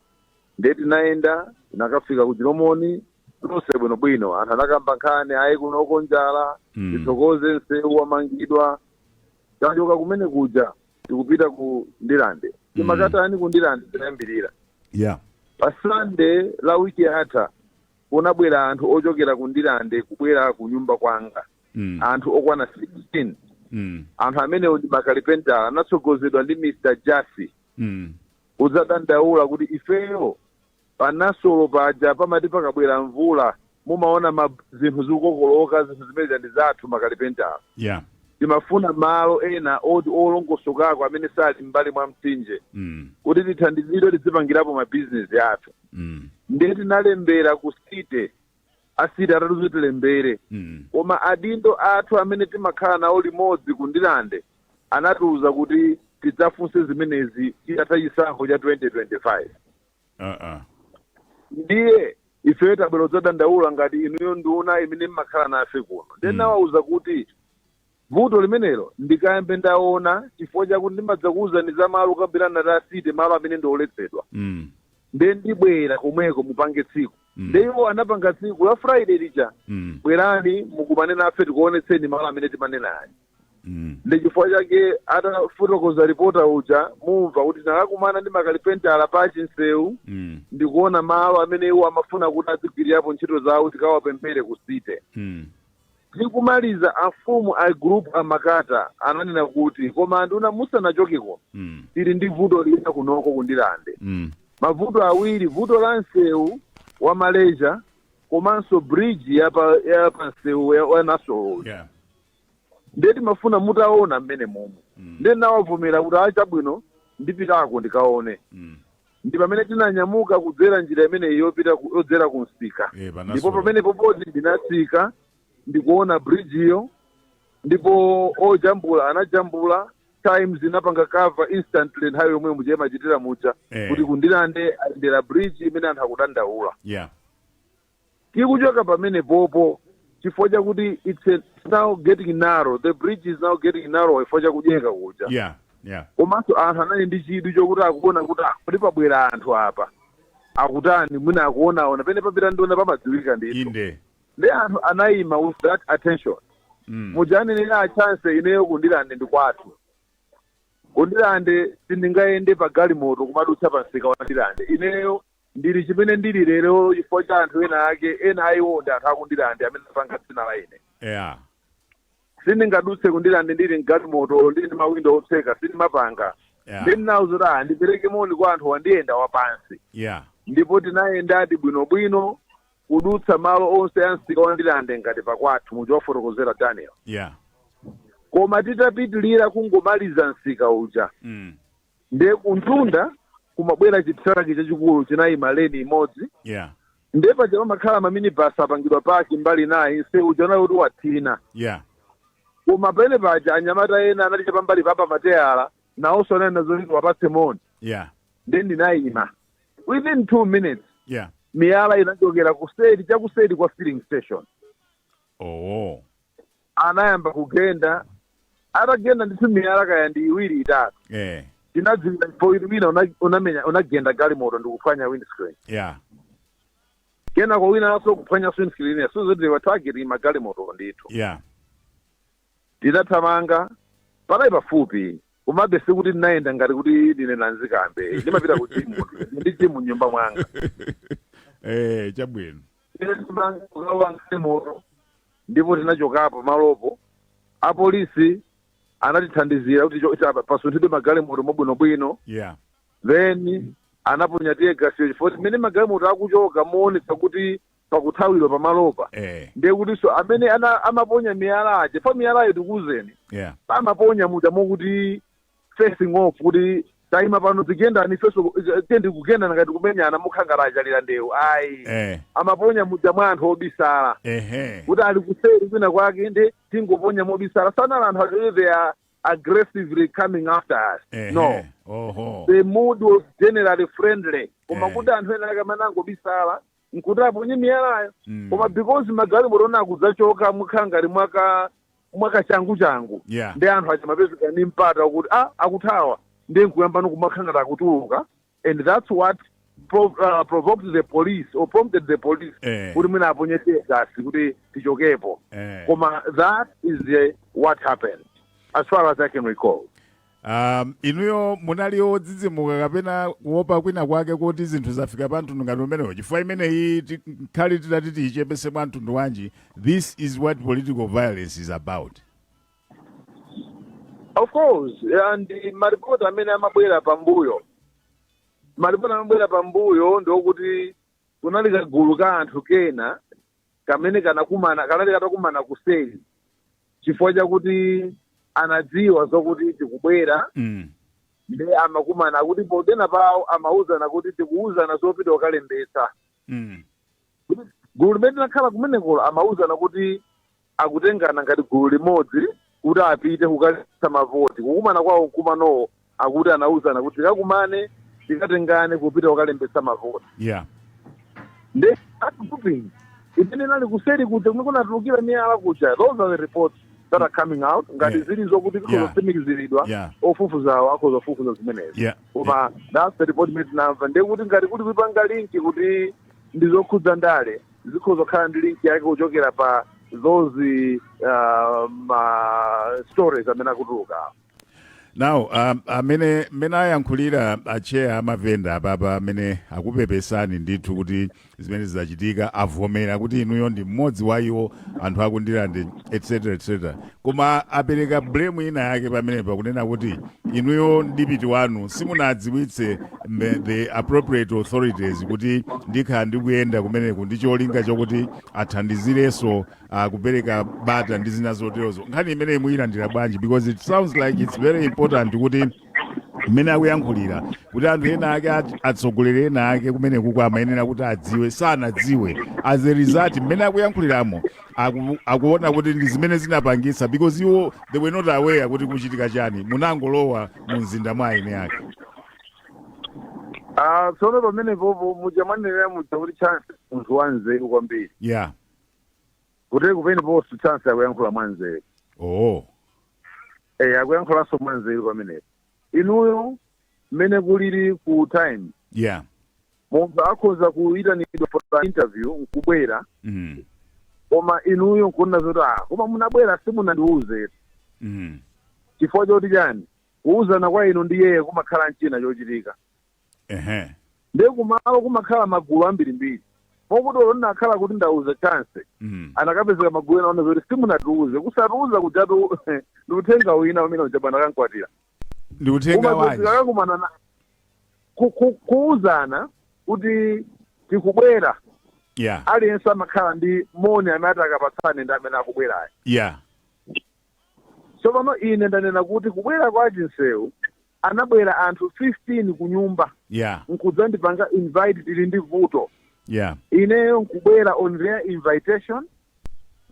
Ndiye tinayenda, tinakafika ku Chilomoni lonse bwinobwino, anthu anakamba nkhani, ayi, kunoko njala, tithokoze msewu wamangidwa. Tachoka kumene kuja, tikupita ku Ndilande. Timakatani ku Ndilande? Tinayambirira pa Sunday la wiki yatha, kunabwera anthu ochokera ku Ndilande kubwera ku nyumba kwanga, anthu okwana 16. Anthu amenewo ndi makalipentala, anatsogozedwa ndi Mr Jasi, kudzadandaula kuti ifeyo panasolo paja pamati pakabwera mvula mumaona zinthu zikukokoloka, zinthu zimene ndi zathu makalipentala. Timafuna malo ena oti olongosokako amene sali m'mbali mwa mtsinje kuti tithandizidwe tidzipangirapo mabizinesi athu. Ndiye tinalembera ku city, a city atatuzo tilembere, koma adindo athu amene timakhala nawo limodzi ku Ndilande anatiuza kuti tidzafunse zimenezi titatha chisankho cha 2025. Ndiye ifeyo tabwera kudzadandaula ngati inuyo nduna imene mmakhala nafe kuno. Ndiye nawauza kuti vuto limenelo ndikayambe ndaona, chifukwa chakuti ndimadzakuwuzani za malo kambirana ta city, malo amene ndioletsedwa. Ndiye ndibwera komweko, mupange tsiku. Ndiye iwo anapanga tsiku la Friday lija, bwerani mukumane nafe tikuonetseni malo amene timanenayi. Ndi chifukwa chake atafotokoza reporter uja, mumva kuti tinakakumana ndi makalipentala pa chinsewu ndikuona malo amene iwo amafuna kuti adzigwirirapo ntchito zawo, tikawapemphere ku city. Tikumaliza, afumu a group amakata ananena kuti, "Koma anduna, musanachokeko, tili ndi vuto lina kunoko kundilande." Mavuto awiri: vuto la msewu wa Malaysia komanso bridge ya pa msewu wa Nasolo. Ndiye timafuna mutaona mmene momwe. Ndiye nawavomera kuti achabwino, ndipitako ndikaone. Ndi pamene tinanyamuka kudzera njira imeneyi yopita yodzera ku msika. Pa Ndipo Nasolo. pamene popoti ndinatsika ndikuona bridge iyo, ndipo ojambula anajambula. Times inapanga cover instantly nthawi yomwe muja imachitira muja kuti kundilande ayendera bridge imene anthu akudandaula. Tikuchoka pamene popo, chifukwa chakuti it's now getting narrow, the bridge is now getting narrow chifukwa chakudyeka kuja, komanso anthu anali ndi chidwi chokuti akuona kuti, ah, kuti pabwera anthu apa akutani, mwina akuonaona pene papita nduna pamadziwika ndithu. Ndi anthu anayima with that attention. Mujanenera a Chance, ineyo kundilande ndi kwathu. Kundilande sindingayende pa galimoto kumadutsa pa msika wa Ndilande ineyo. Ndili chimene ndili lero chifukwa cha anthu ena ake, ena aiwo ndi anthu akuNdirande amene apanga dzina la ine. Sindingadutse kuNdirande ndili mgalimoto ndili ndi mawindo otseka, sindimapanga. Ndinawuza kuti, "Ah, ndipereke moni kwa anthu, wandiyenda wapansi." Ndipo tinayendadi bwinobwino kudutsa malo onse a msika waNdirande ngati pakwathu, muja wafotokozera Daniel. Koma titapitilira kungomaliza msika uja, ndiye kuntunda kumabwera chitruck chachikulu chinayima lane imodzi. Ndiye paja pamakhala maminibus apangidwa park mbali nayi, msewu uja unali kuti wathina. Koma pene paja anyamata ena anali chapambali papa mateyala, nawonso anali nazo wapatse moni. Ndiye ndinayima, within 2 minutes miyala inachokera kuseri, chakuseri kwa filling station. Anayamba kugenda, atagenda ndithu miyala kaya ndi iwiri, itatu, tinadziwira chifukwa wina unamenya, unagenda galimoto ndikuphwanya windscreen. Kenako wina naso kuphwanya windscreen, so they were targeting magalimoto ndithu. Tinathamanga, panali pafupi, komabe sikuti ndinayenda ngati kuti ndine nanzikambe, ndimapita ku gym, ndi gym mnyumba mwanga. Eh, chabwino. Tinathamanga kukawa galimoto ndipo tinachokapo malopo. Apolisi anatithandizira kuti pasunthidwe magalimoto mobwinobwino. Then anaponya tear gas chifukwa mmene magalimoto akuchoka moonetsa kuti pakuthawidwa pamalopa, ndiye kutinso amene amaponya miyala aja, pa miyalayo tikuwuzeni, amaponya muja mokuti facing off, kuti tayima pano, tigendani ifenso, tendi kugendana ngati kumenyana, mukhangala achalira ndewu, ayi. Amaponya muja mwa anthu obisala, kuti ali kuseri kwina kwake, ndi tingoponya mobisala. Sanali anthu ati they are aggressively coming after us, no. The mood was generally friendly, koma kuti anthu ena akamene angobisala nkuti aponye miyalayo. Koma because magalimoto ona akudzachoka mukhala ngati mwaka mwaka changu changu, ndi anthu aja mapezeka ndi mpata wakuti, ah, akuthawa, ndi nkuyamba kumakhala ngati akutuluka, and that's what provoked the police or prompted the police kuti mwina aponye tear gas kuti tichokepo. Koma that is what happened as far as I can recall. Inuyo munali odzidzimuka kapena kuopa kwina kwake kuti zinthu zafika pa mtundu ngati umenewo? Chifukwa imeneyi khali tidati tiyichepese mwa mtundu wanji, this is what political violence is about. Of course, and maripoti amene amabwera pambuyo, maripoti amabwera pambuyo ndiokuti kunali kagulu ka anthu kena kamene kanakumana, kanali katakumana kuseri chifukwa chakuti anadziwa zokuti tikubwera. Ndi amakumana kuti podena pawo amauzana kuti tikuuzana zopita kukalembetsa. Kuti gulu limene linakhala kumenekolo amauzana kuti akutengana ngati gulu limodzi kuti apite kukalembetsa mavoti. Kukumana kwawo mkumanowo, akuti anauzana kuti tikakumane, tikatengane kupita kukalembetsa mavoti. Ndi that grouping imene inali kuseri kuja kumene kunatulukira miyala kuja. Those are the reports that are coming out. Ngati zili zokuti zikhozotsimikiziridwa, ofufuzawo akhozofufuza zimenezi. Koma that's the report imene tinamva. Ndiye kuti ngati kuti kuipanga link kuti ndi zokhudza ndale, zikhozokhala ndi link yake kuchokera pa those ma stories amene akutuluka. Now amene mmene ayankhulira acheya amavenda apapa, amene akupepesani ndithu kuti zimene zizachitika, avomera kuti inuyo ndi mmodzi wa iwo, anthu akuNdirande, etc etc, koma apereka blame ina yake pamenepa kunena kuti inuyo mdipiti wanu simunadziwitse the appropriate authorities kuti ndikhala ndikuyenda kumeneku ndi cholinga chokuti athandizirenso kupereka bata ndi zina zoterozo. Nkhani imeneyi muyilandira bwanji? Because it sounds like it's very important kuti mmene akuyankhulira kuti anthu ena ake atsogoleri ena ake kumene kuko amayenera kuti adziwe, sanadziwe. As a result, mmene akuyankhuliramo akuona kuti ndi zimene zinapangisa, because iwo they were not aware kuti kuchitika chani, munangolowa mu mzinda mwa ine ake. Ah, tsono pamenepopo muja mwanenera muja kuti Chance munthu wanzeru kwambiri. Kuti kupeneponso Chance akuyankhula mwanzeru. Eh, akuyankhulanso mwanzeru pamenepo. Inuyo mmene kulili ku Time, munthu akhoza kuyitanidwa for an interview nkubwera, koma inuyo nkunena zoti, "Ah, koma munabwera simunandiuze." Chifukwa choti chani? Kuuzana kwa inu ndi yeye kumakhala mchina chochitika. Ndiye kumalo kumakhala magulu ambirimbiri, mokuti olo ndinakhala kuti ndauza chance, anakapezeka magulu ena ona zoti simunatiuze. Kusatiuza kujatu ndi uthenga wina umene uja, bwana Kankwatira. Ndi uthenga wanji? Akakumana na kuuzana kuti tikubwera, aliyense amakhala ndi moni amene akapatsane ndi amene akubwerayo. Tsopano ine ndanena kuti kubwera kwa Chinsewu, anabwera anthu 15 ku nyumba nkudzandipanga invite, tili ndi vuto. Ineyo nkubwera on their invitation,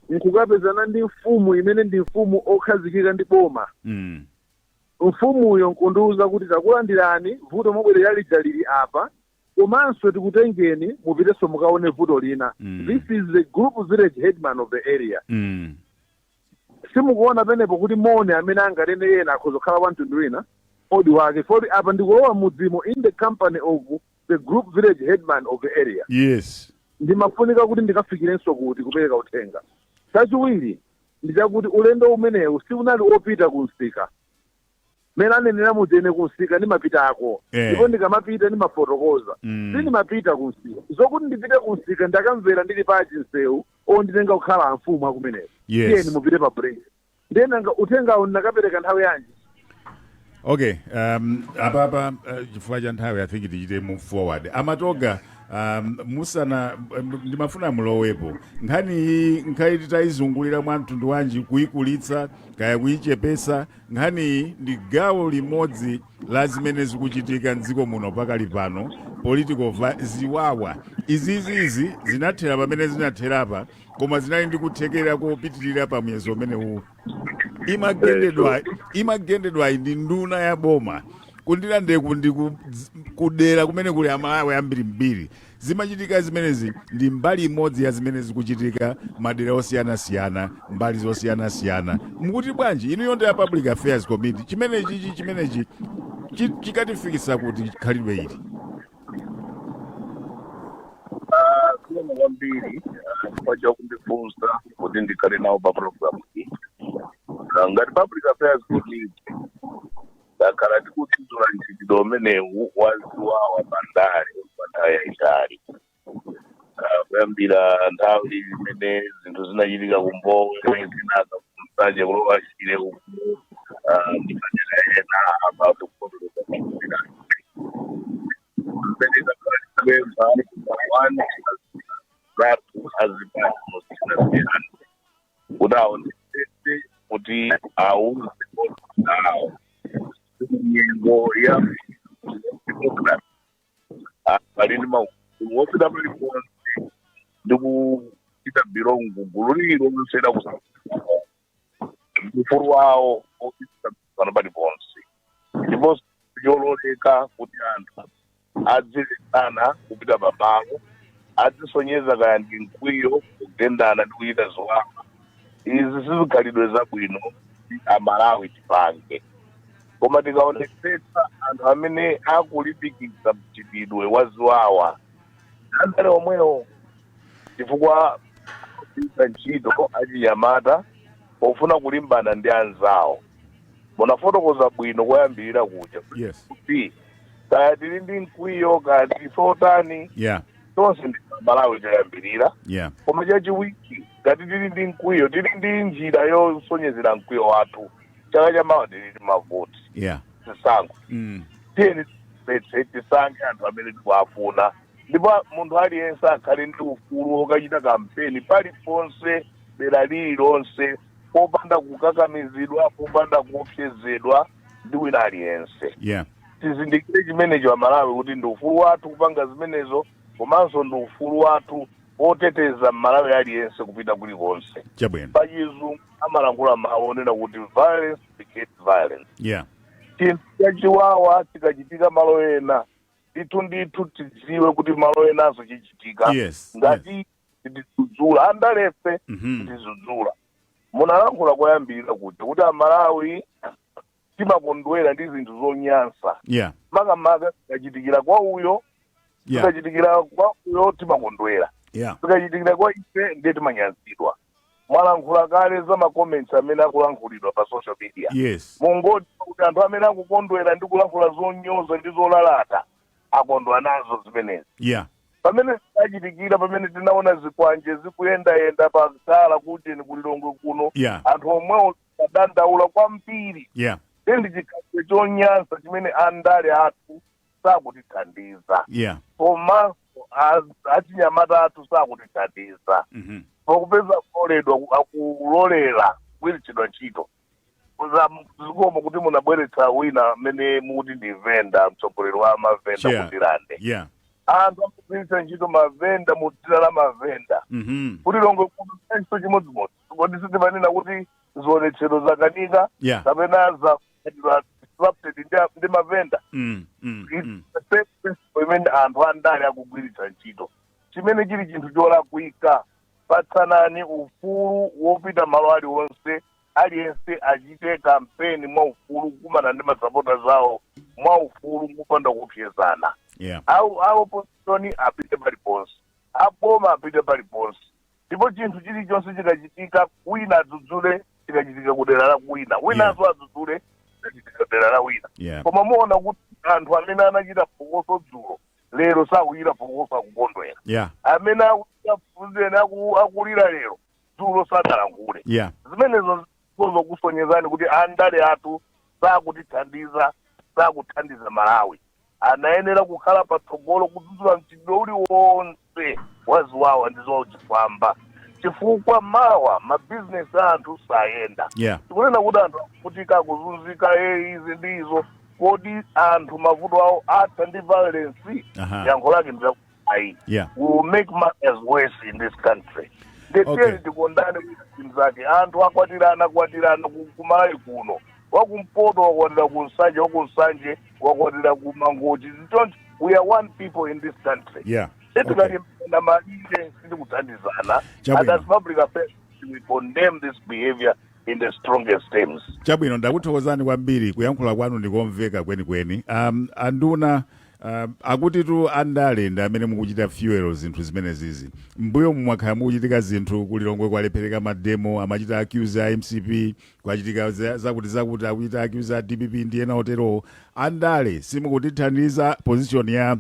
nkukapezana ndi mfumu imene ndi mfumu okhazikika ndi boma. Mfumuyo nkundiuza kuti takulandirani, vuto mobwerera lija lili apa, komanso tikutengeni mupitenso mukaone vuto lina. This is the group village headman of the area. Simukuona penepo kuti moni amene angatene ena akhoza kukhala wa mtundu wina odi wake foti apa ndikulowa mudzimo in the company of the group village headman of the area. Ndimafunika kuti ndikafikirenso kuti kupereka uthenga. Chachiwiri ndichakuti ulendo umenewu siunali opita ku msika mene anenera mujene. Ku msika ndimapitako, ndipo ndikamapita ndimafotokoza. Sindimapita ku msika. Zokuti ndipite ku msika ndakamvera ndili pa Chinsewu onditenga kukhala amfumu akumeneko. Tiyeni mupite pa break. Ndiye nanga uthengawo ndinakapereka nthawi yanji? Okay, apapa chifukwa cha nthawi, I think tichite move forward. Amatoga, musana ndimafuna mulowepo nkhani iyi. Nkhani titayizungulira mwa mtundu wanji, kuyikulitsa kaya kuyichepesa, nkhani iyi ndi gawo limodzi la zimene zikuchitika mdziko muno pakali pano, political ziwawa izizizi zinathera pamene zinatherapa, koma zinali ndi kuthekera kopitirira pa muyezo umenewu. Imagendedwa ndi nduna ya boma kundilandeku ndi kudera kumene kuli Amalawi ambirimbiri. Zimachitika zimenezi ndi mbali imodzi ya zimene zikuchitika madera osiyanasiyana, mbali zosiyanasiyana. Mukuti bwanji inuyo ndi ya Public Affairs Committee? Chimenechi chikatifikisa kuti khalidwe ili? Zikomo kwambiri chifukwa chakundifunsa kuti ndikhale nawo pa program iyi. Ngati Public Affairs Committee takhala tikudzudzula mchitidwe umenewu wa ziwawa pandale pa nthawi yayitali, kuyambira nthawi imene zinthu zinachitika kumbowe, kenaka kumsanje, kulowa Shire uku, ndi madera ena about kufotokoza mmene takhala tikupempha one zathu azipani zosiyanasiyana kuti aonetsetse kuti auze awo nyengo ya democracy pali ndi maufulu wopita paliponse ndi kuchita belong gulu lililonse la ufulu wawo opita pano paliponse, ndiponso chololeka kuti anthu adzilekana kupita pamalo adzisonyeza kaya ndi mkwiyo, kugendana ndi kuchita ziwawa. Izi sizikhalidwe zabwino kuti Amalawi tipange. Koma tikaonetsetsa, anthu amene akulimbikitsa mchitidwe wa ziwawa andale omwewo, chifukwa akugwiritsa ntchito achinyamata pofuna kulimbana ndi anzawo. Munafotokoza bwino koyambirira kuja kuti kaya tili ndi mkwiyo, kaya tili otani, tonse ndi Malawi choyambirira. Koma chachiwiri, ngati tili ndi mkwiyo, tili ndi njira yosonyezera mkwiyo wathu. Chaka chamawa tili ndi mavoti, zisankho. Tiyeni tipetse tisankhe anthu amene tikuwafuna, ndipo munthu aliyense akhale ndi ufulu wokachita kampeni paliponse, dera lililonse, popanda kukakamizidwa, popanda kuopsezedwa ndi wina aliyense. Tizindikire chimenecho Amalawi, kuti ndi ufulu wathu kupanga zimenezo, komanso ndi ufulu wathu woteteza Mmalawi aliyense kupita kulikonse. Pachizungu amalankhula mawu onena kuti violence begets violence. Chinthu chachiwawa chikachitika malo ena, ndithu ndithu tidziwe kuti malo enanso chichitika. Ngati titidzudzula andalefe, titidzudzula. Munalankhula koyambirira kuti Amalawi timakondwera ndi zinthu zonyansa, makamaka zikachitikira kwa uyo. Zikachitikira kwa uyo timakondwera, zikachitikira kwa ife ndiye timanyansidwa. Mwalankhula kale za ma comments amene akulankhulidwa pa social media. Mungoti kuti anthu amene akukondwera ndi kulankhula zonyoza ndi zolalata Akondwa nazo zimenezi. Pamene zinachitikira, pamene tinaona zikwanje zikuyendayenda pa kuti ni kulilongwe kuno, anthu omwewo adandaula kwambiri. Ndi chikhalidwe chonyansa chimene andale athu sakutithandiza, komanso achinyamata athu sakutithandiza. Pokupeza kuloledwa, akulolera kugwiritsidwa ntchito. Zikomo kuti munabweretsa wina amene mukuti ndi venda, mtsogoleri wa mavenda kundirande. Anthu akugwiritsa ntchito mavenda mu dzina la mavenda. Kuti Lilongwe kuno ntchito chimodzimodzi, kodi sitimanena kuti zionetsero zakanika kapena zakhalidwa disrupted ndi mavenda? It's the same principle imene anthu andale akugwiritsa ntchito, chimene chili chinthu cholakwika. Patsanani ufulu wopita malo aliwonse, aliyense achite kampeni mwaufulu, kukumana ndi masapota zawo mwaufulu, kupanda kupyezana. Au a opposition apite paliponse, aboma apite paliponse, ndipo chinthu chilichonse chikachitika, wina adzudzule chikachitika kudera la wina, winanso adzudzule chikachitika kudera la wina. Koma muona kuti anthu amene anachita phokoso dzulo, lero sakuchita phokoso, akukondwera. Amene akuchita akulira lero, dzulo sadalankhule. Zimenezo zokusonyezani kuti andale athu sakutithandiza, sakuthandiza Malawi. Anayenera kukhala patsogolo kudzudzula mchitidwe uliwonse waziwawa ndi zochifwamba, chifukwa mawa mabizinesi a anthu sayenda. Tikunena kuti anthu akuvutika, akuzunzika, izi ndi izo. Kodi anthu mavuto awo atha ndi violence? Yankho lake ndilakuti we will make matters worse in this country. Ndetiyeni tikondane mzake. Anthu akwatirana, akwatirana kumalawi kuno, wakumpoto wakwatira ku Nsanje, wakunsanje wakwatira ku Mangochi. Don't, we are one people in this country. Tikalimbana malire sitikuthandizana. And as public affairs, we condemn this behavior in the strongest terms. Chabwino, ndakuthokozani kwambiri, kuyankhula kwanu ndikomveka kwenikweni. Anduna, akuti tu andale ndi amene mukuchita fuel zinthu zimenezizi. Mbuyo mwakhala mukuchitika zinthu kulilongwe, kwalephereka mademo, amachita accuse a MCP, kwachitika zakuti zakuti, akuchita accuse a DPP ndi ena oterowo. Andale simukutithandiza. Position ya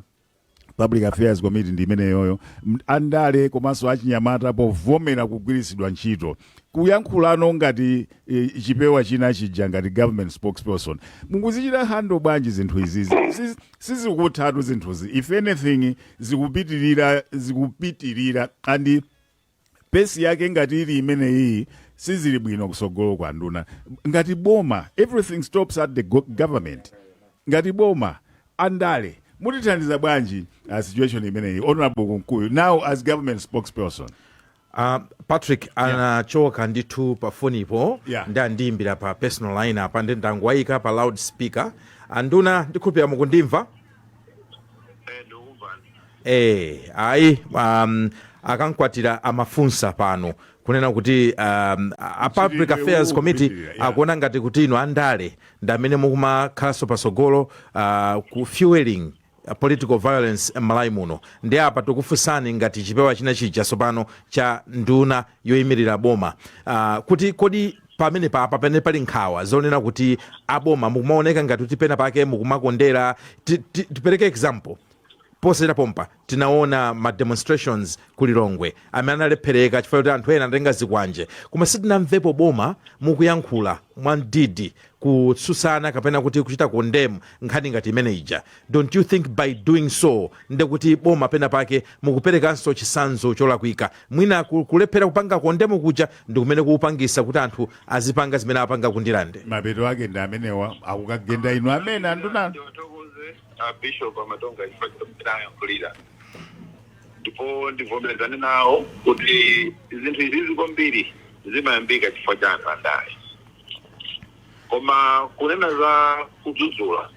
Public Affairs Committee ndi imeneyoyo. Andale komanso achinyamata povomera kugwiritsidwa ntchito, kuyankhulano ngati chipewa china chija, ngati government spokesperson, mukuzichita handle bwanji zinthu izizi? Sizikuthatu zinthuzi, if anything zikupitirira, zikupitirira, and pace yake ngati ili imeneyi, sizili bwino kusogolo kwa nduna. Ngati boma, everything stops at the government. Ngati boma, andale mutithandiza bwanji situation imeneyi, Honorable Kunkuyu, now as government spokesperson? Patrick anachoka ndithu pa fonipo. Ndi andiyimbira pa personal line apa, ndi ndangwayika pa loud speaker. Anduna, ndikhulupirira mukundimva. Ayi, akankwatira amafunsa pano kunena kuti a Public Mchitidwe Affairs Committee ukupitirira, yeah. akuona ngati kuti inu andale ndi amene mukumakhalanso pasogolo ku fueling political violence m'Malawi muno. Ndi apa tikufunsani ngati chipewa china chija tsopano cha nduna yoyimirira boma, kuti kodi pamene papa pamene pali nkhawa zonena kuti aboma mukumaoneka ngati kuti pena pake mukumakondera. Tipereke example, posachita pompa tinaona ma demonstrations ku Lilongwe amene analephereka chifukwa kuti anthu ena anatenga zikwanje, koma sitinamvepo boma mukuyankhula mwamdidi kutsutsana kapena kuti kuchita condemn nkhani ngati imene ija. Don't you think by doing so ndekuti boma pena pake mukuperekanso chitsanzo cholakwika, mwina kulephera kupanga condemn kuja ndi kumene kukupangisa kuti anthu azipanga zimene apanga kundilande? Mapeto ake ndi amenewa, akukagenda inu amene anduna. Ndiwathokoze a Bishop Amatonga chifukwa chomwe ayankhulira, ndipo ndivomerezane nawo kuti zinthu izizi kwambiri zimayambika chifukwa cha anthu andale. Koma kunena za kudzudzula,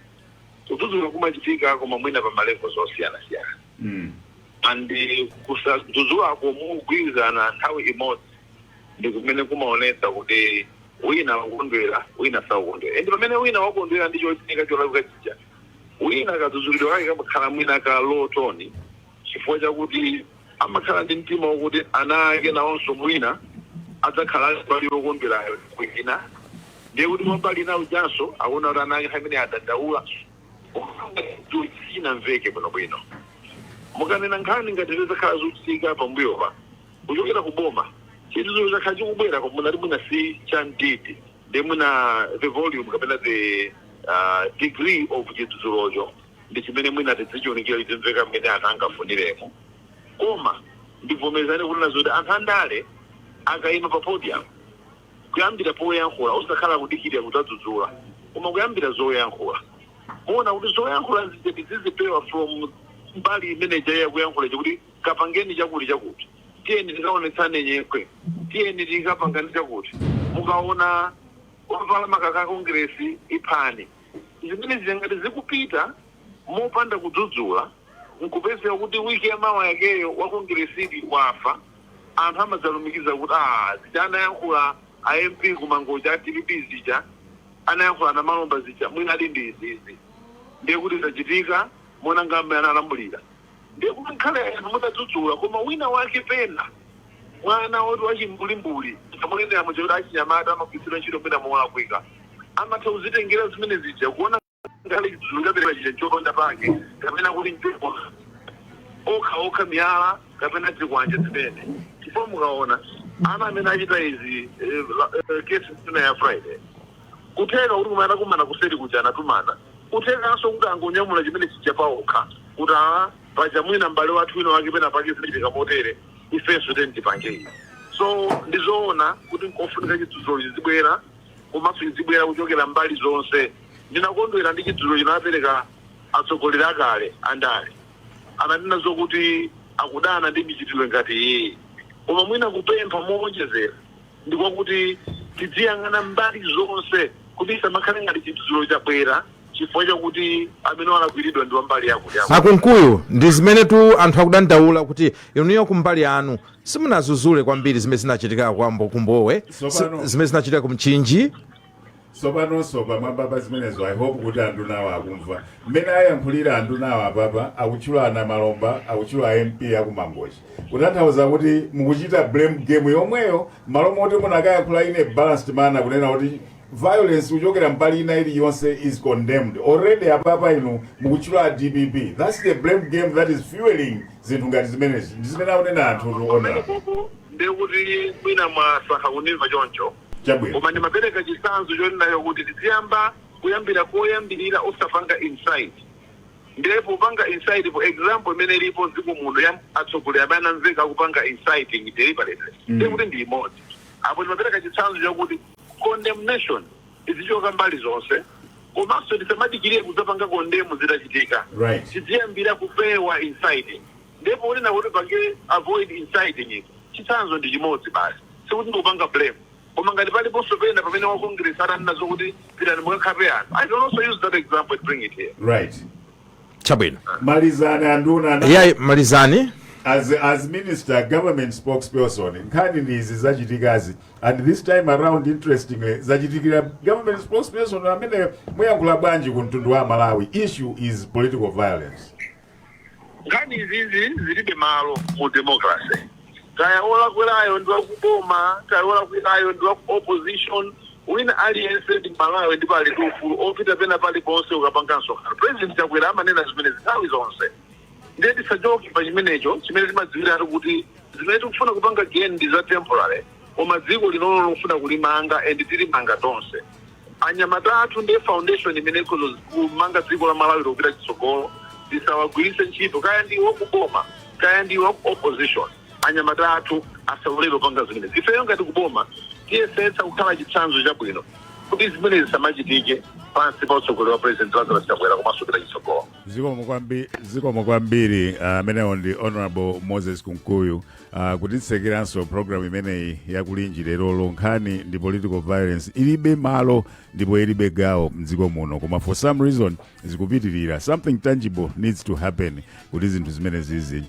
kudzudzula kumachitika, koma mwina pa malevels osiyanasiyana, and kusadzudzulako mugwirizana nthawi imodzi ndi kumene kumaonetsa kuti wina wakondwera, wina sakukondwera. And pamene wina wakondwera ndi chochitika cholakwika chija, wina kadzudzulidwe kake kamakhala mwina ka low tone, chifukwa chakuti amakhala ndi mtima wakuti ana ake nawonso mwina adzakhala pali wokondwerayo kwina, ndiye kuti mwambali ina ujanso akuona kuti ana ake amene adandaula. Sichinamveke bwinobwino. Mukanena nkhani ngati zizakhala zochitika pambuyopa kuchokera kuboma, chidzudzuliro chakhala chikubwera, koma munati mwina si chamtiti, ndi mwina the volume kapena the degree of chidzudzulocho ndi chimene mwina tidzichiunikira chimveka mmene anthu angafuniremo. Koma ndivomerezane kunena zoti anthu andale akayima pa podium, kuyambira poyankhula, osakhala kudikirira kuti adzudzula, koma kuyambira zoyankhula, kuona kuti zoyankhula zija tizizipewa from mbali imene jaya kuyankhula chakuti kapangeni chakuti chakuti, tiyeni tikaonetsane nyekhwe, tiyeni tikapangani chakuti, mukaona ovala makaka a Kongresi iphani. Zimene zingati zikupita mopanda kudzudzula, nkupezeka kuti wiki yamawa yakeyo wa Kongresi wafa, anthu amadzalumikiza kuti ah, zija anayankhula a MP kumangoja a DPP, zija anayankhula na Malomba zija, mwina ali ndi izizi, ndiye kuti zachitika monanga mmene analambulira. Ndiye kuti nkhale anthu mutadzudzula, koma wina wake pena mwana woti wachimbulimbuli amunenera muja kuti achinyamata amagwiritsidwa ntchito mwina molakwika, amatha kuzitengera zimene zija kuona ngakhale chidzudzulo chapereka chija chopanda pake kapena kuti nchopo okha okha miyala kapena zikwanje zimene. Chifukwa mukaona ana amene achita izi, kesi ina ya Friday, kutheka kuti kumene anakumana kuseri kuja anatumana, kuthekanso kuti angonyamula chimene chija paokha kuti a paja mwina m'bale wathu wina wake pena pake zinachitika motere, ifenso teni tipange izi. So ndizoona kuti nkofunika chidzudzulo chizibwera, komanso chizibwera kuchokera mbali zonse. Ndinakondwera ndi chidzudzulo chinapereka atsogoleri akale andale, ananena zokuti akudana ndi michitidwe ngati iyi. Koma mwina kupempha mowonjezera ndikwakuti tidziyang'ana mbali zonse, kuti isamakhale ngati chidzudzulo chabwera chifukwa chakuti amene alakwiridwa ndi wambali yakuti yakuti. Akunkuyu, ndi zimene tu anthu akudandaula kuti inuyo kumbali yanu simunazuzule kwambiri zimene zinachitika kwambo kumbowe, zimene zinachitika ku Mchinji. Sopanonso pamwamba pa zimenezo, I hope kuti andunawo akumva mmene ayankhulira andunawo apapa. Akutchula ana Malomba, akutchula MP akumangochi, kutanthauza kuti mukuchita blame game yomweyo malo moti munakayankhula in a balanced manner, kunena kuti violence kuchokera mbali ina iliyonse is condemned already. Apapa inu mukutchula DPP. That's the blame game that is fueling zinthu ngati zimenezi, ndi zimene akunena anthu tuona. Ndiye kuti mwina mwasankha kundimva choncho. Chabwino. Koma ndimapereka chitsanzo chonenayo kuti tiziyamba kuyambira koyambirira, osapanga incite. Ndiye popanga incite, for example imene ilipo dziko muno ya atsogoleri amene anamveka akupanga inciting deliberately, ndiye kuti ndi imodzi. Apo timapereka chitsanzo chakuti condemnation izichoka mbali zonse, komanso tisamadikirire kudzapanga condemn zitachitika. Tiziyambira kupewa inciting. Ndipo unena kuti pange avoid inciting iko, chitsanzo ndi chimodzi basi, sikuti ndikupanga blame. Koma ngati paliponso pena pamene wa Congress atanena zokuti pitani mukakhape anthu, I can also use that example and bring it here. Chabwino. Malizani, anduna. Iyayi, malizani. As minister, government spokesperson, nkhani ndi izi zachitikazi, and this time around, interestingly, zachitikira government spokesperson amene muyankhula bwanji ku mtundu wa Malawi? Issue is political violence. Nkhani izizi zilibe malo mu democracy. Kaya olakwerayo ndi wakuboma, kaya olakwerayo ndi waku opposition, wina aliyense ndi Malawi ndipo ali ndi ufulu opita pena paliponse ukapanga msonkhano. President Chakwera amanena zimenezi nthawi zonse. Ndiye tisachoke pa chimenecho, chimene timadziwiratu kuti zimene tikufuna kupanga gain ndi za temporary, koma dziko linolo lofuna kulimanga and tilimanga tonse. Anyamata athu ndiye foundation imene ikhoza kumanga dziko la Malawi lokupita chitsogolo. Tisawagwiritse ntchito, kaya ndi wakuboma, kaya ndi waku opposition. Anyamata athu asalolere kupanga zimenezi. Ifeyo ngati kuboma tiyesetsa kukhala chitsanzo chabwino kuti zimene zisamachitike pansi pa utsogoleri wa President Lazarus Chakwera komanso kupita chitsogolo. Zikomo kwambiri. Amenewo ndi Honorable Moses Kunkuyu, kutitsekeranso program imeneyi yakulinji lerolo. Nkhani ndi political violence, ilibe malo ndipo ilibe gawo mdziko muno, koma for some reason zikupitirira. Something tangible needs to happen kuti zinthu zimene zizi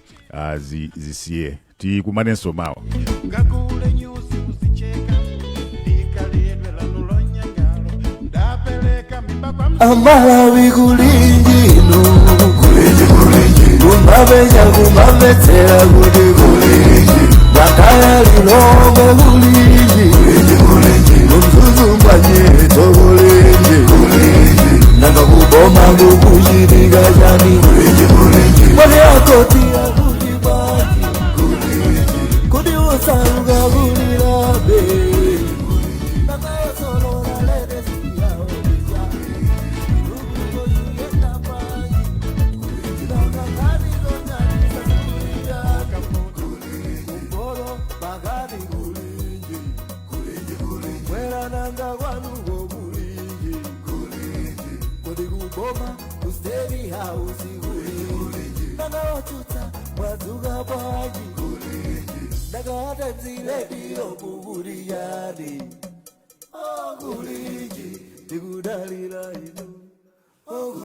zisiye. Tikumanenso mawa. Ngakule nyuzi kuzicheka ndikaledwe lanu lonyangalo ndapeleka mimba kwa Amalawi, kulinjino kumapenya kumamvetsera kuti kulinji ndakaya Lilongwe kulinji kumzuzu mwanyeto kulinji nanga kuboma kukuchitika chani. Kuboma ku State House kulinji? Nanga otsutsa mwadzuka bwanji? Nanga Times Radio mukuti chani? Oh, kulinji, tikudalira inu. Oh.